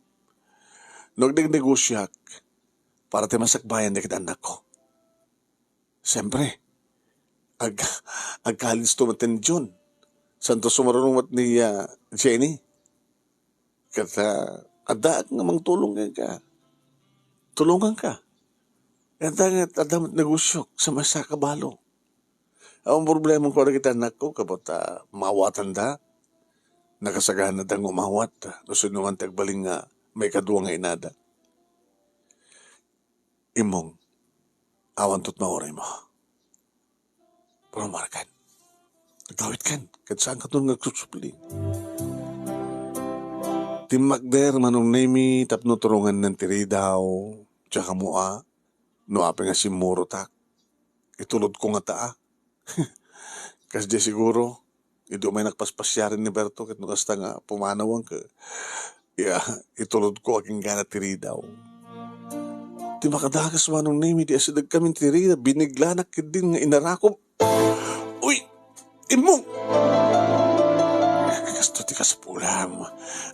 No agnegnegosiak, para ti masakbayan dagiti annakko. Siyempre, ag-, agkalinsto met ni John. Santo sumarunong met ni, ah, Jenny. Ket, ah, addaak nga mangtulong kenka. Tulonganka. Ket adda met negosiok sa maysa ka balo. Awan problemam kadagiti annakko, kabat, ah, maawatanda. Nakasaganada nga umawat, ah, no sino man ti agbalin nga maikadua nga inada. Immong, awan tot mauraymo. Purmarkan. Agawidkan, ket saankaton nga agsubli. Timmakder, Manong Nemi, tapno turongannan ti ridaw, diak ammo a, no apay nga simmurotak. Itulodko ngata a. Kasdiay siguro, idi umay nakpaspasiaren ni Berto, ket no kasta nga pumanawan ket, ya, itulodko agingga ti ridaw. Ti makadagas, Manong Nemi, idi asidegkami ti ridaw, biniglaanak ketdin nga inarakop. Uy! Immong! Kasto ti kasapulam.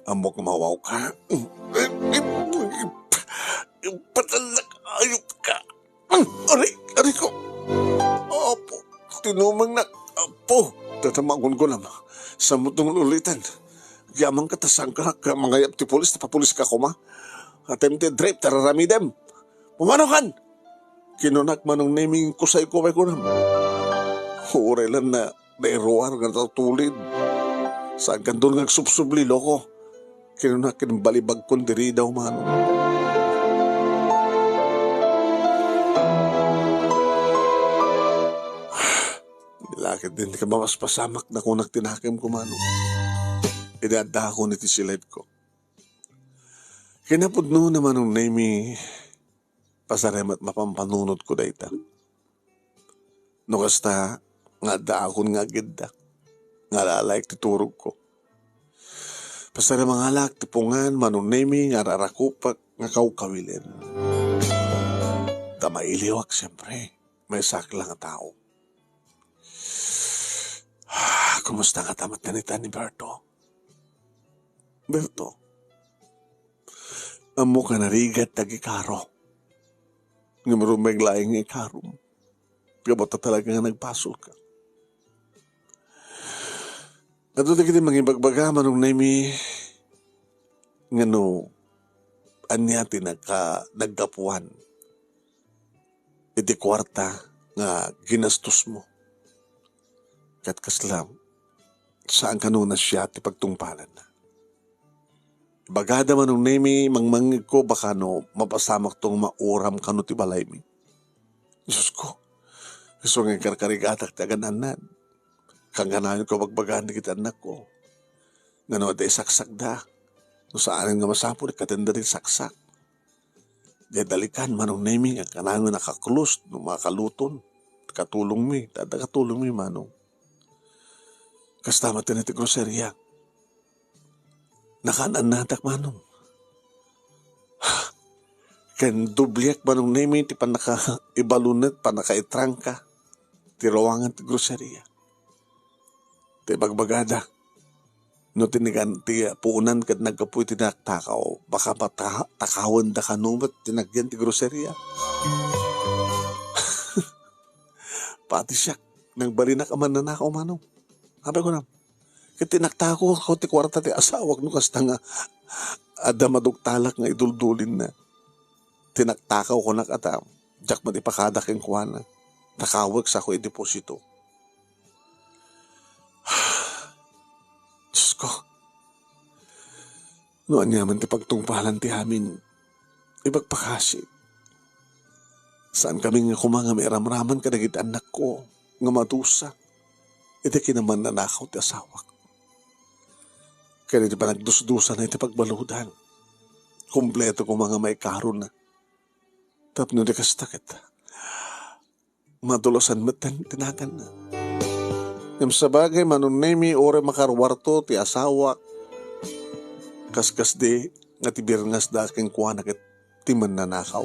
Ammok nga mawawka. Patalak, ayop ka. Aray, aray ko. Apo, tinumengnak. Apo, dadamagon ko naman. Sa mutong ulitan. Yaman ka ta sangka, kaya mangayap ti pulis, ta papulis ka kuma. Atem ti drip, tararamidem. Pumano kan? Kinunak, Manong Neming, kusay ko pay kunam. Uray lang na nairuar nga natulid. Saankanton nga agsubsubli, loko. Kinunak ken balibagkon diri daw, Manong. Lakad din ka mapaspasamak na kunak tinakem ko, Manong. Idadakon iti siled ko. Kinapudno na, Manong Nemi, pasarem met mapampanunotko dayta. No kasta, nga addaakon nga agiddak, nga alalaek ti turogko. Pasarem a ngalak ti pungan, Manong Nemi, nga ararakupak nga kawkawilen. Ta mailiwak, siempre, maysak lang a tao. Kumusta nga tamat na ni Berto? Berto, ammo ka narigat dagikaro. Ngem rumeng laeng nga ikarom. Gapu ta talaga nga nagbasol ka. Adu dagiti mangibagbaga, Manong Nemi, nga no ania ti nagka-, naggapuan iti kuarta nga ginastos mo. Ket kasla, saan kano nga siak ti pagtungpalanna. Ibagada, Manong Nemi, mangmangngegko, baka no mapasamakto nga mauram kano ti balaymi. Diosko, isu nga inkarkarigatak ti agan-annad. Kangkanayon ko bagbagaan dagiti annakko nga no adda isaksakda, no saanen nga masapul, ikkatenda ti saksak. Diay dalikan, Manong Nemi, nga kanayon nga nakaklos no makaluton. Katulongmi, ta adda katulongmi, Manong. Kasta met ti groceria. Nakaan-annadak, Manong. Ken dobliak, Manong Nemi, ti pannakaibalunet, pannakaitrangka ti ruangan ti groceria. Ti bagbagada, no tinigan ti puonan ket naggapu iti naktakaw, baka mata-, takawenda kano met ti nagyan ti groceria. Pati siak, nagbalinak a mannanakaw, Manong. Apay kunam, ket tinaktakaw ko ti kuarta ti asawak no kasta nga adda maduktalak nga iduldulinna. Tinaktakaw kunak a ta, diak met ipakada kenkuana. Takawek sa ko idiposito. Diosko, no aniaman ti pagtungpalan ti amin, ibagpakasi. Saankami nga koma nga mairamraman kadagiti annakko nga madusa iti kinamannanakaw ti asawak. Ken iti panagdusdusana iti pagbaludan, kompleto koma nga maikarona. Tapno di kasta ket, madulasan met ti naganna. Ngem sabagay, Manong Nemi, uray makaruarto ti asawak, kaskasdi nga ti birngasda kenkuana ket ti mannanakaw.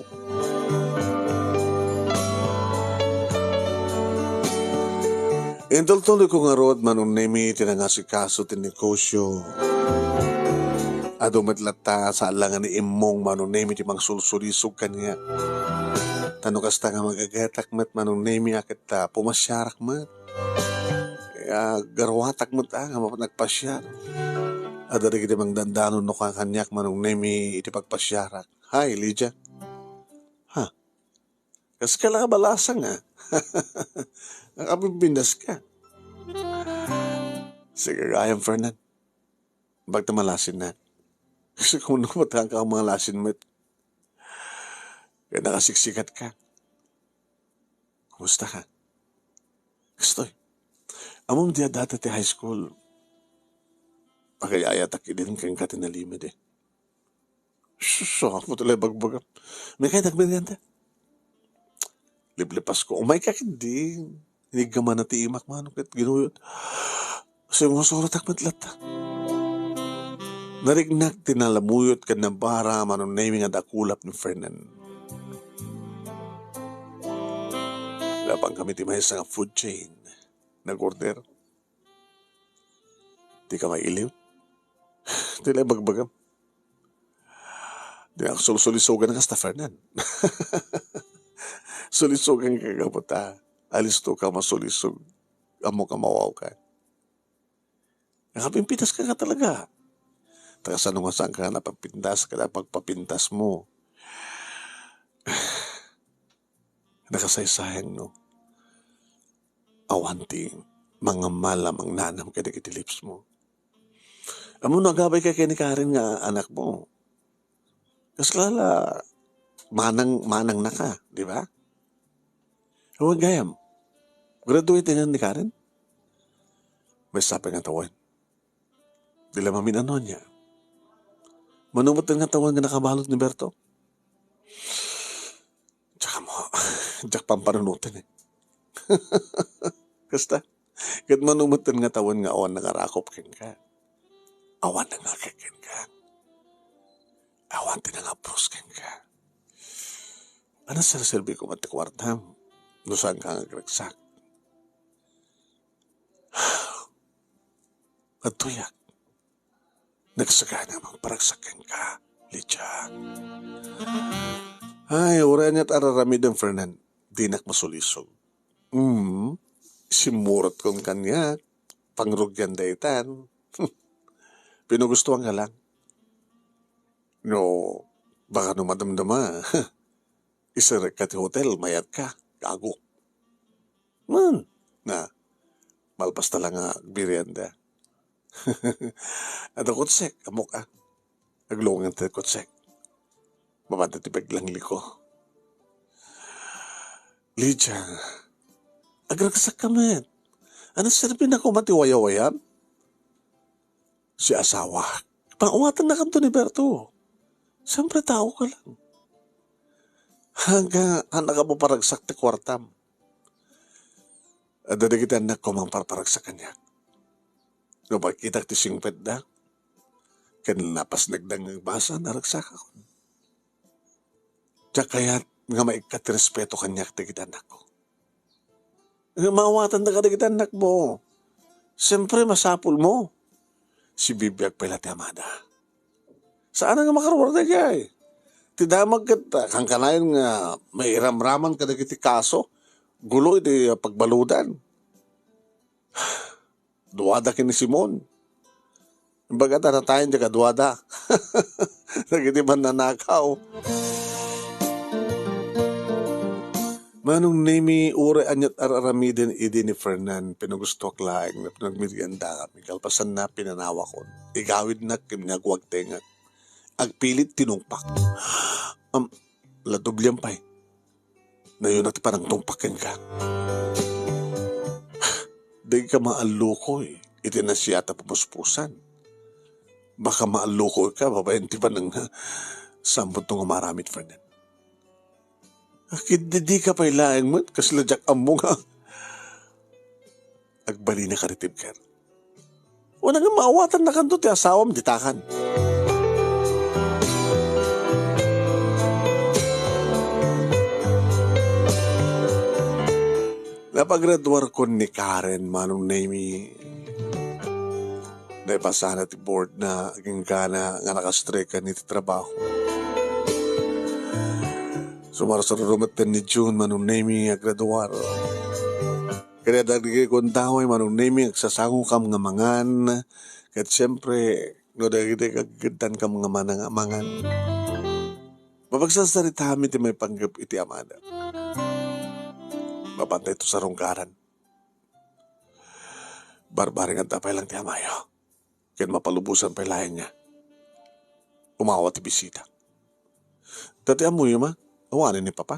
Intultuloyko ngarud, Manong Nemi, ti nangasikaso ti negosio. Adu met latta, saan la nga ni Immong, Manong Nemi, ti mangsulsulisog kaniak. Ta no kasta nga magagatak met, Manong Nemi, a ket ta pumasiarak met. Agaruatak met, a, nga nagpasiar. Adda dagiti mangdandano no kaniak, Manong Nemi, iti pagpasiarak. Hi, Lydia. Ha? Kaska la a balasang, a. Nakabimbinaska. Sige gayam, Fernan. Bagta malasinnak. Kasi kung ano, matangka ang mga lasin met. Kaya nakasiksikat ka. Kumusta ka? Kastoy. Amom di data ti high school. Pagayayatak idin kenka ti nalimid, eh. Sus, apo ti bagbagam. May kaya nagmerienda? Liplipas ko. Umay ka kindi. Iniggaman na ti imak, Manong, ket ginuyot. Sumosuratak met latta. Nariknak ti nalamuyot ken nabara, Manong Nemi, nga dakulap ni Fernan. Napan kami ti maysa nga food chain. Nag-order. Di ka mailiw? Ti la ibagbagam. Di nga sulsulisogan kasta, Fernan. Sulisogan ka kapot, a. Alisto ka, masulisog. Ammo ka, mawaw ka. Nakapimpitas ka nga talaga. Ta kasano nga saan ka nga napapintas, kada pagpapintas mo. Nakasaysayang, no? Awan ti mangamala, mangnanam kadagiti lips mo. Ammom no agabay ka ken ni Karen nga anak mo. Kasla la manang, manang na ka, di ba? Awan gayam. Graduate na ni Karen? May sapay nga tawen. Di la mamin-ano ania. Mano met nga tawen nga nakabalud ni Berto? Tsaka mo, diak pampanunoten, eh. Kasta, ket mano met nga tawen nga awan nangarakop kenka. Awan nangakek kenka. Awan ti nangapros kenka. Ano serserbi ko met ti kuartam? No saan ka nga agragsak? Adtoyak. Nagsagana a mangparagsak kenka, Lydia. Ay, uray aniat a raramidem, Fernan. Dinak masulisog. Mm, simmurot kon kaniak. pangrugian daytan. Pinugustuan ka lang. No, baka no madamdama, iserrek ka ti hotel, mayat ka, gago. Man, na, malpas ta lang nga agbirianda. Adda kotsek, ammok a. Aglungan ti kotsek. Mapanda ti paglangliku. Lydia, agragsak ka met. Ano serbi na ko mati wayawayam? Si asawa. Paawatan na kanto ni Berto. Siyempre, tao ka lang. Hanggang anak ka mo paragsak ti kwartam. Adda dagiti annak ko mangparparagsak kaniak. No pagkitak ti singpetda, ken napasnagda nga agbasa, naragsakakon. Diak kayat nga maikkat ti respeto kaniak dagiti annakko. Nga maawatan da kadagiti annakmo. Siyempre, masapul mo. Sibibiag pay la ti amada. Saan nga makaruar dagay? Ti damag ket, ah, kankanayon nga mairamraman kadagiti kaso, gulo iti, ah, pagbaludan. Duada ken ni Simon. Imbagada natayen ti kaduada. Dagiti mannanakaw. Manong Nemi, uray aniat ar-aramiden idi ni Fernan, pinagustoak laeng na pinagmiriandakami. Kalpasanna, pinanawakon. Igawidnak ken agwagtengak. Agpilit tinungpak. Am, ladublian pay. Nayuna ti panangtungpak kenka. Dika maallukoy iti nasia ta pumuspusan. Baka maallukoyka babaen ti panang-, samputno nga maaramid, Fernan. Ket di, dika pay laeng met, kasla diak ammo nga agbalina ka ditoy biag. Wen, nga maawatannakanto ti asawam ditakan. Napagraduarkon ni Karen, Manong Nemi. Naipasana ti board na agingga na nga nakastreka iti trabaho. Sumarsarurumetten ni June, Manong Nemi, nga agraduar. Kadi dagiti kundaway, Manong Nemi, agsasangokam nga mangan. Ket siyempre, no dagiti kagiddankam nga manang-, mangan, mapagsasaritami ti maipanggep iti amada. Mapantay to sarungkaran. Barbareng adda pay lang ti amayo. Ken mapalubosan pay laeng nga umawa ti bisita. Dati ammoyo, ma? Awanen ni Papa?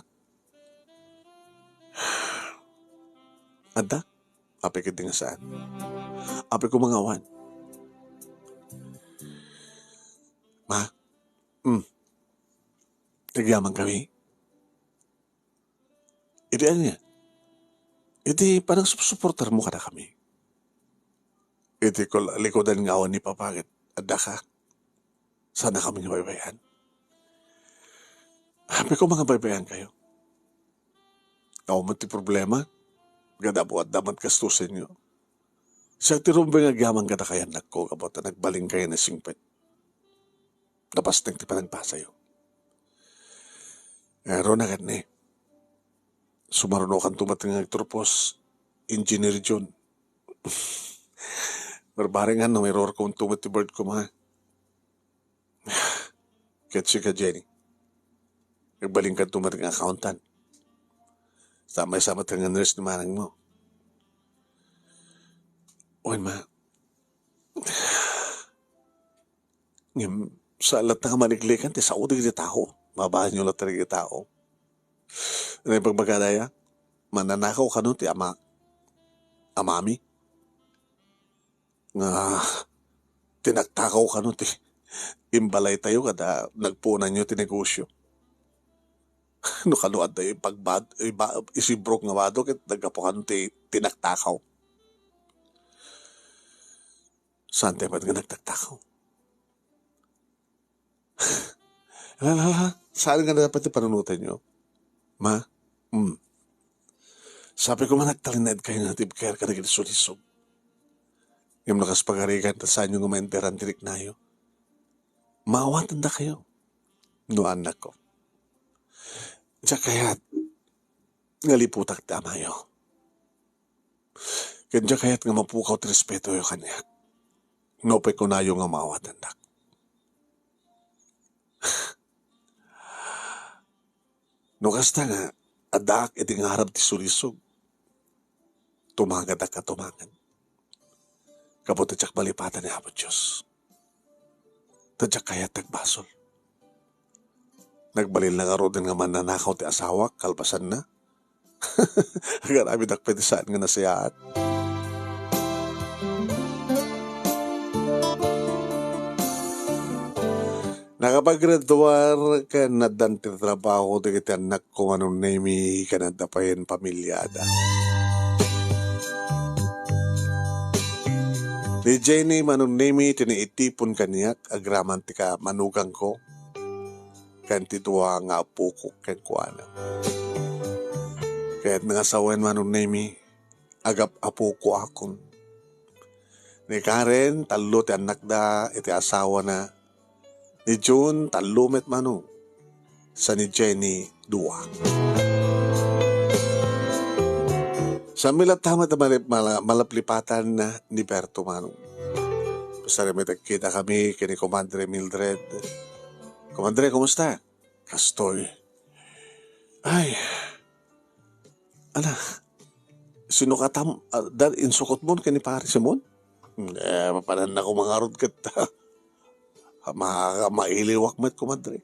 Adda? Apay ketdi nga saan? Apay ko mangawan. Ma? Mm. Nagyaman kami? Iti ania? Iti panagsupsuportarmo kadakami. Iti kul-, likudan nga awan ni Papa ket adda ka. Sana kami nga baybay-an. Apay ko nga baybay-an kayo. Awan met ti problema. Gadapo adda met gastusenyo. Siak ti rumbeng nga agyaman kadakayo, annakko, gapu ta nagbalin kayo nga singpet. Napasnek ti panagbasayo. Ngarud, ket ni, sumarunokanto met nga agturpos, Engineer John. Barbareng no, mairurkom to met ti board ko, ma. Ket sika, Jenny, agbalinkanto met nga accountant. Sa maysa met nga nurse ni manangmo. Wen, ma. Ngem, sa latta nga maliklikan ti sao dagiti tao. Mabaanyo latta dagiti tao. Ano ipagbaga daya? Mananakaw kano ti ama-, amami? Nga tinaktakaw kano ti imbalaytayo kada nagpuonanyo ti negosyo? No kano adda ipagbad-, iba-, isibrok nga bado ket naggapu kano ti tinaktakaw. Saan tayo met nga nagtaktakaw? Hala, hala, hala. Saan nga dapat ti panunotanyo? Ma? Hmm. Sabi ko man, nagtalinaed kayo nga tibker kadagiti sulisog. Ngem no kas pagarigan, ta saanyo nga mainteran ti riknayo? Maawatan da kayo. No, annakko. Diak kayat nga liputak ti amayo. Ken diak kayat nga mapukaw ti respetoyo kaniak. Nupay kunayo nga maawatandak. No kasta nga, addaak iti ngarab ti sulisog. Tumagadak a tumagad. Gapu ta diak malipatan ni Apo Dios. Ta diak kayat ti agbasol. Nagbalinna ngaruden nga mannanakaw ti asawak kalpasanna. Agaramidak pay ti saan nga nasayaat. Nakapagraduar ken addan ti trabaho dagiti annakko, Manong Nemi, ken adda payen pamiliada. Ni Jenny, Manong Nemi, ti naitipon kaniak agraman ti kamanugangko ken ti dua nga apoko kenkuana. Ket nangasawen, Manong Nemi, agap-apoko akon. Ni Karen, tallo ti annakda iti asawana. Ni June, tallo met, Manong. Sa ni Jenny, dua. Saan mi latta met a malip-, mala-, malaplipatan ni Berto, Manong. Basta met agkita kami ken ni Komadre Mildred. "Komadre, kumusta?" "Kastoy." "Ay, ana, sino katam-, ah, dan insukot mo ken ni Pare Simon?" "Eh, mapanannako mangarud ket, ma-, mailiwak met, komadre.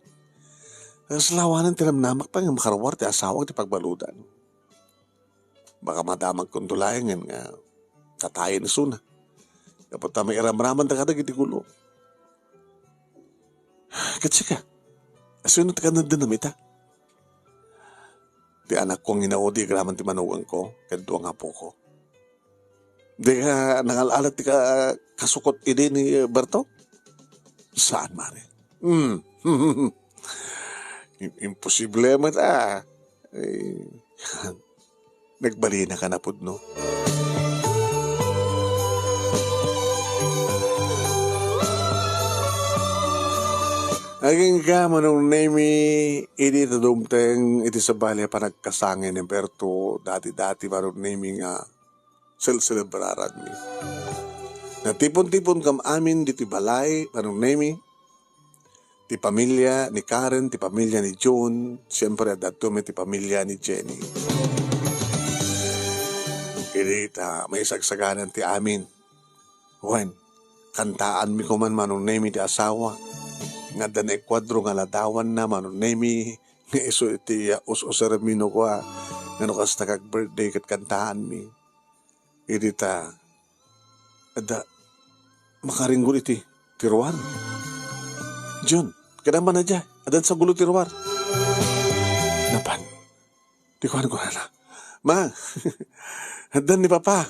Kas lawanen ti namnamak pay nga makaruar ti asawak ti pagbaludan. Baka madamagkonto laengen nga tatayen isuna. Gapu ta mairamraman da kadagiti gulo." "Ket sika, asino ti kanaddanam ita?" "Ti anakko nga inaudi agraman ti manugangko ken dua nga apoko." "Dika nangal-alat ti ka-, kasukot idi ni Berto?" "Saan, Mare." "Hmm. Im-, imposible met, ah. Eh, nagbalina ka na pudno." Agingga, Manong Nemi, idi ta dumteng iti sabali a panagkasangay ni Berto, dati-dati, Manong Nemi, nga sel-, selebraranmi. Natipon-tiponkam amin ditoy balay, Manong Nemi, ti pamilia ni Karen, ti pamilia ni June, siempre, adda met ti pamilia ni Jenny. Idi ta maisagsaganan ti amin. Wen, kantaanmi koman, Manong Nemi, ti asawa. Nga adda naikuadro nga ladawanna, Manong Nemi, nga isu iti, ah, us-usermi no kua, nga no kasta kag birthday ket kantaanmi. Idi ta, adda makaringgol iti tiruar. "Jun, kada man adya, addan sa gulo tiruar." Napan, ti kuan kunana, "Ma, addan ni Papa."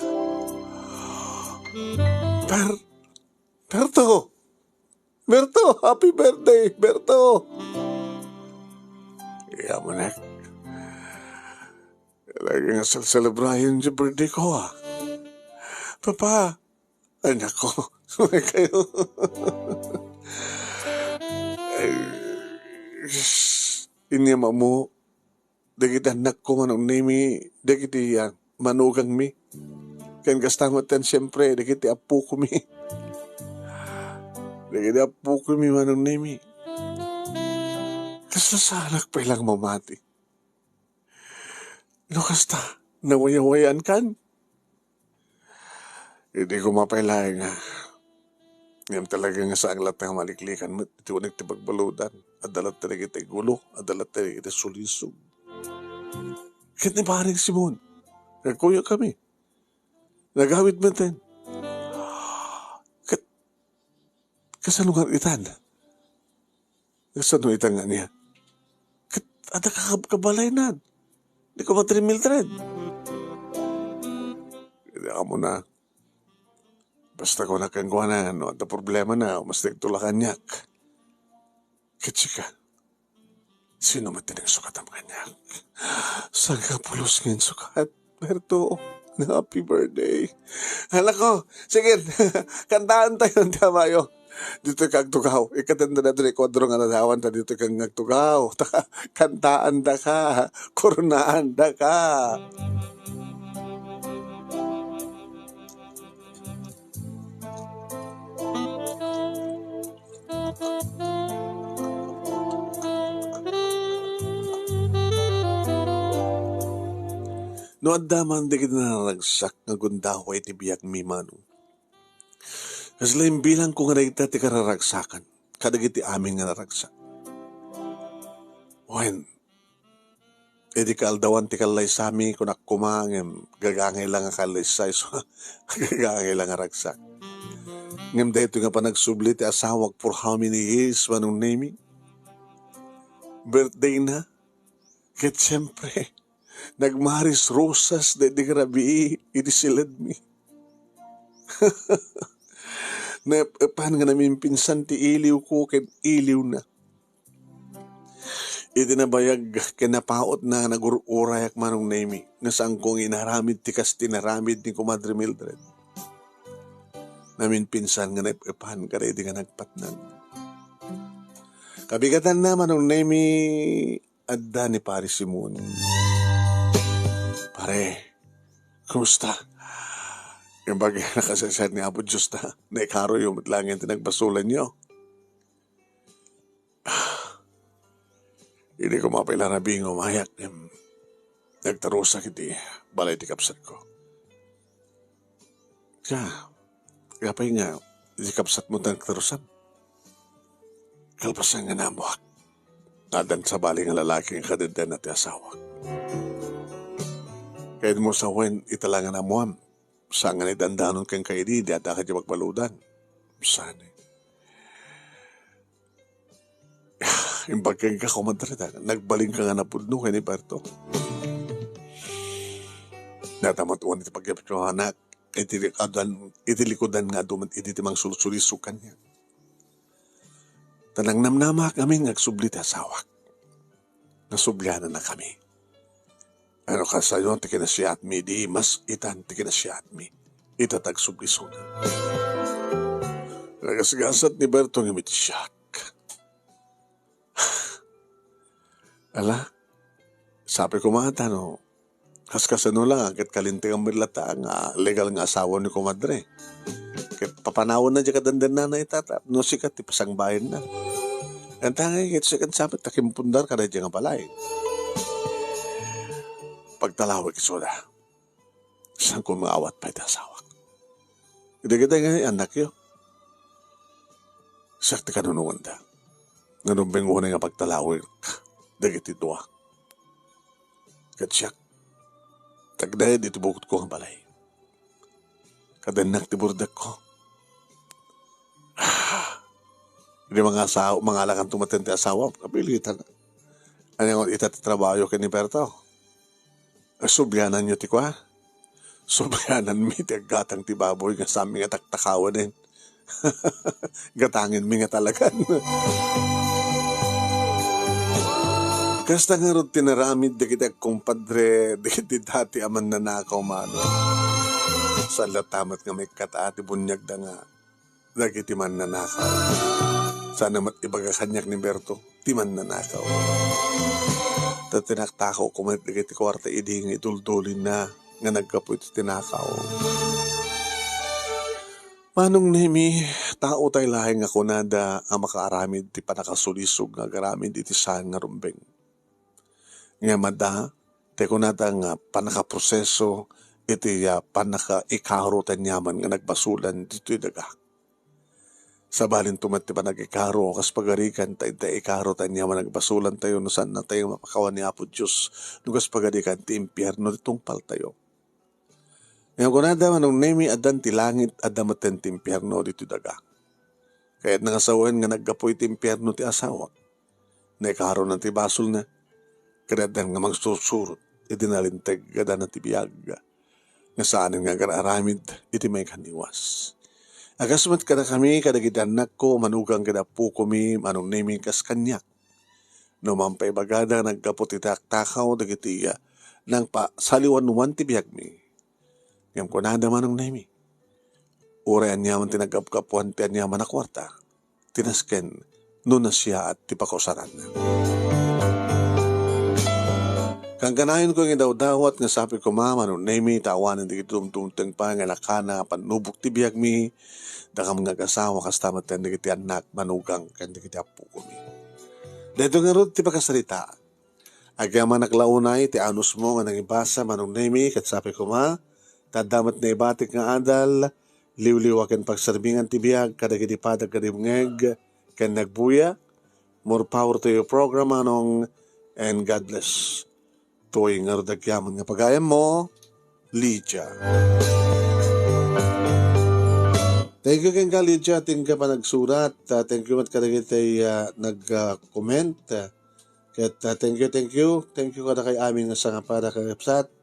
"Per-, Berto! Berto! Happy birthday, Berto!" Iya manek. Talaga nga sel-, selebrayon ti birthday ko, ah. "Papa!" Ay, nako. Kayo. Ay, sus. Inyam ammo, dagiti annakko, Manong Nemi, dagiti, ah, manugangmi. Ken kasta met ten, siempre, dagiti appokomi. Dagiti appokomi, Manong Nemi. Kasla saanak pay lang mamati. No kasta, nawayawayankan? Idi ko mapay laeng nga, ngem talaga nga saan latta nga maliklikan met iti uneg ti pagbaludan. Adda latta dagiti gulo, adda latta dagiti sulisog. Ket ni Paring Simon, nagkuyogkami. Nagawid metten. Ket kasano nga itan? Kasano ita nga ania? Ket adda ka kab-, kabalaynan. Ni Kumadre Mildred. Ket amo na. Basta kunak kenkuana, no adda problemana, umasdegto la kaniak. Ket sika, sino met ti nagsukatam kaniak? Sangapulos nga insukat. Berto, happy birthday. Hala ko, sige, kantaentayo ti amayo. Ditoy ka agtugaw. Ikatenda na ditoy kuadro nga nadawanta ditoy ka agtugaw. Ta kantaandaka, koronaandaka. No adda man dagiti nararagsak nga gundaway iti biagmi, Manong, kasla imbilangko nga dayta ti kararagsakan kadagiti amin nga naragsak. Wen, idi kaaldawan ti kallaysami, kunak koma, ngem gagangay la nga kallaysa isu a gagangay la nga ragsak. Ngem daytoy nga panagsubli ti asawak for how many years, Manong Nemi? Birthday na. Ket siempre, nagmaris rosas daydi nga rabii iti siledmi. Naep-epan nga namimpinsan ti iliwko ken iliwna. Iti nabayag ken napautna, nagur-urayak, Manong Nemi, nga saanko nga inaramid ti kas ti inaramid ni Komadre Mildred. Namimpinsan nga naep-epan kadaydi nga nagpatnag. Kabigatanna, Manong Nemi, adda ni Pare Simon. "Pare, kumusta? Imbag nakasaysayan ni Apo Dios ta naikaroyo met laeng ti nagbasolanyo." Idi koma pay la rabii nga umayak, em, nagtarusak iti balay ti kabsatko. Ka, apay nga iti kabsatmo ta nagtarusan? Kalpasan nga naammoak, addan sabali nga lalaki nga kadendena ti asawak. Kayatmo sawen, ita la nga naammoam, saan nga naidandanon kenka idi, di adda ka di magbaludan. Saan? Imbag kenka, komadre, ta nagbalinka nga napudno ken ni Berto. Natamat-uan iti pagyapyapanaak iti likudan, iti likudan nga adu met idi ti mangsulsulisog kaniak. Ta nangnamnamak amin nga agsubli ti asawak. Nasublianannakami. Ano kasayo ti kinasiatmi, di mas itan ti kinasiatmi. Ita ti agsublisona. Nagasgasat ni Berto ngem iti siak. Ala, sabi ko mata no, kas kasano la, ket kalintegan met latta nga legal nga asawa ni komadre. Ket papanawanna diay kadendennana ita, ta no sika ti pasangbayenna. Ket angay ket sika ti sapit ta kimpundar kadaydiay nga balay. Pagtalawek isuda. Saanko nga awat pay ti asawak. Dagiti nga annakyo, siak ti kanunonganda. Nga rumbeng unay nga pagtalawek dagiti dua. Ket siak, tagdayed iti bukotko nga balay. Kadennak ti burdekko. Idi mangasaw-, mangalakanto maten ti asawa, kapilitan. Ania ngarud ita ti trabahoyo ken ni Berto? Subliananyo ti kua? Subliananmi ti aggatang ti baboy nga saanmi nga taktakawanen. Gatangenmi nga talagan. Kasta ngarud ti naramid dagiti agkumpadre, dagiti dati a mannanakaw, Manong. Saan latta met nga maikkat-a ti buniagda nga dagiti mannanakaw. Saan met ibaga kaniak ni Berto ti mannanakaw. Ta tinaktakawko met dagiti kuarta idi nga iduldulinna nga naggapu iti tinakaw. Manong Nemi, tao tay laeng nga kunada a makaaramid ti pannakasulisog nga agaramid iti saan nga rumbeng. Ngem adda ti kunada nga pannakaproseso iti, ah, pannakaikaro ti aniaman nga nagbasolan ditoy daga. Sabalinto met ti panagikaro kas pagarigan ta inta ikaro ti aniaman nga nagbasolantayo no saannatayo mapakawan ni Apo Dios no kas pagarigan ti impierno ti tungpaltayo. Ngem kunada, Manong Nemi, addan ti langit, adda metten ti impierno ditoy daga. Kayatna nga sawen nga naggapu iti impierno ti asawak. Naikarona ti basolna, ket addan nga mangsursurot iti nalinteg nga dana ti biag, nga saanen nga agar-aramid iti maikaniwas. A kas met kadakami, kadagiti annakko, manugang ken appokomi, Manong Nemi, kas kaniak. No mampaibagada, naggapu ti taktakaw dagiti, ah, nangpasaliwanwan ti biagmi. Ngem kunada, Manong Nemi, uray aniaman ti naggapgapuan ti aniaman a kuarta, ti nasken no nasiaat ti pakausaranna. Kankanayonko nga idawdawat nga sapay koma, Manong Nemi, ta awanen dagiti dumdumteng pay nga nakana a pannubok ti biagmi, dakami nga agasawa, kasta met dagiti annak, manugang, ken dagiti appokomi. Daytoy ngarud ti pakasaritaan. Agyamanak la unay ti anusmo nga nangibasa, Manong Nemi, ket sapay koma, ta adda met naibatik nga adal, liwliwa ken pagserbingan ti biag kadagiti padak kadimngeg ken nagbuya. More power to your program, Manong, and God bless. Toy ngarud agyaman nga pagayammo, Lydia. Thank you kenka, Lydia, ti nga panagsurat. Ah, thank you met kadagiti, ah, nag, ah, comment. Ket, ah, thank you, thank you. Thank you kadakay amin nga sangapada, kakabsat.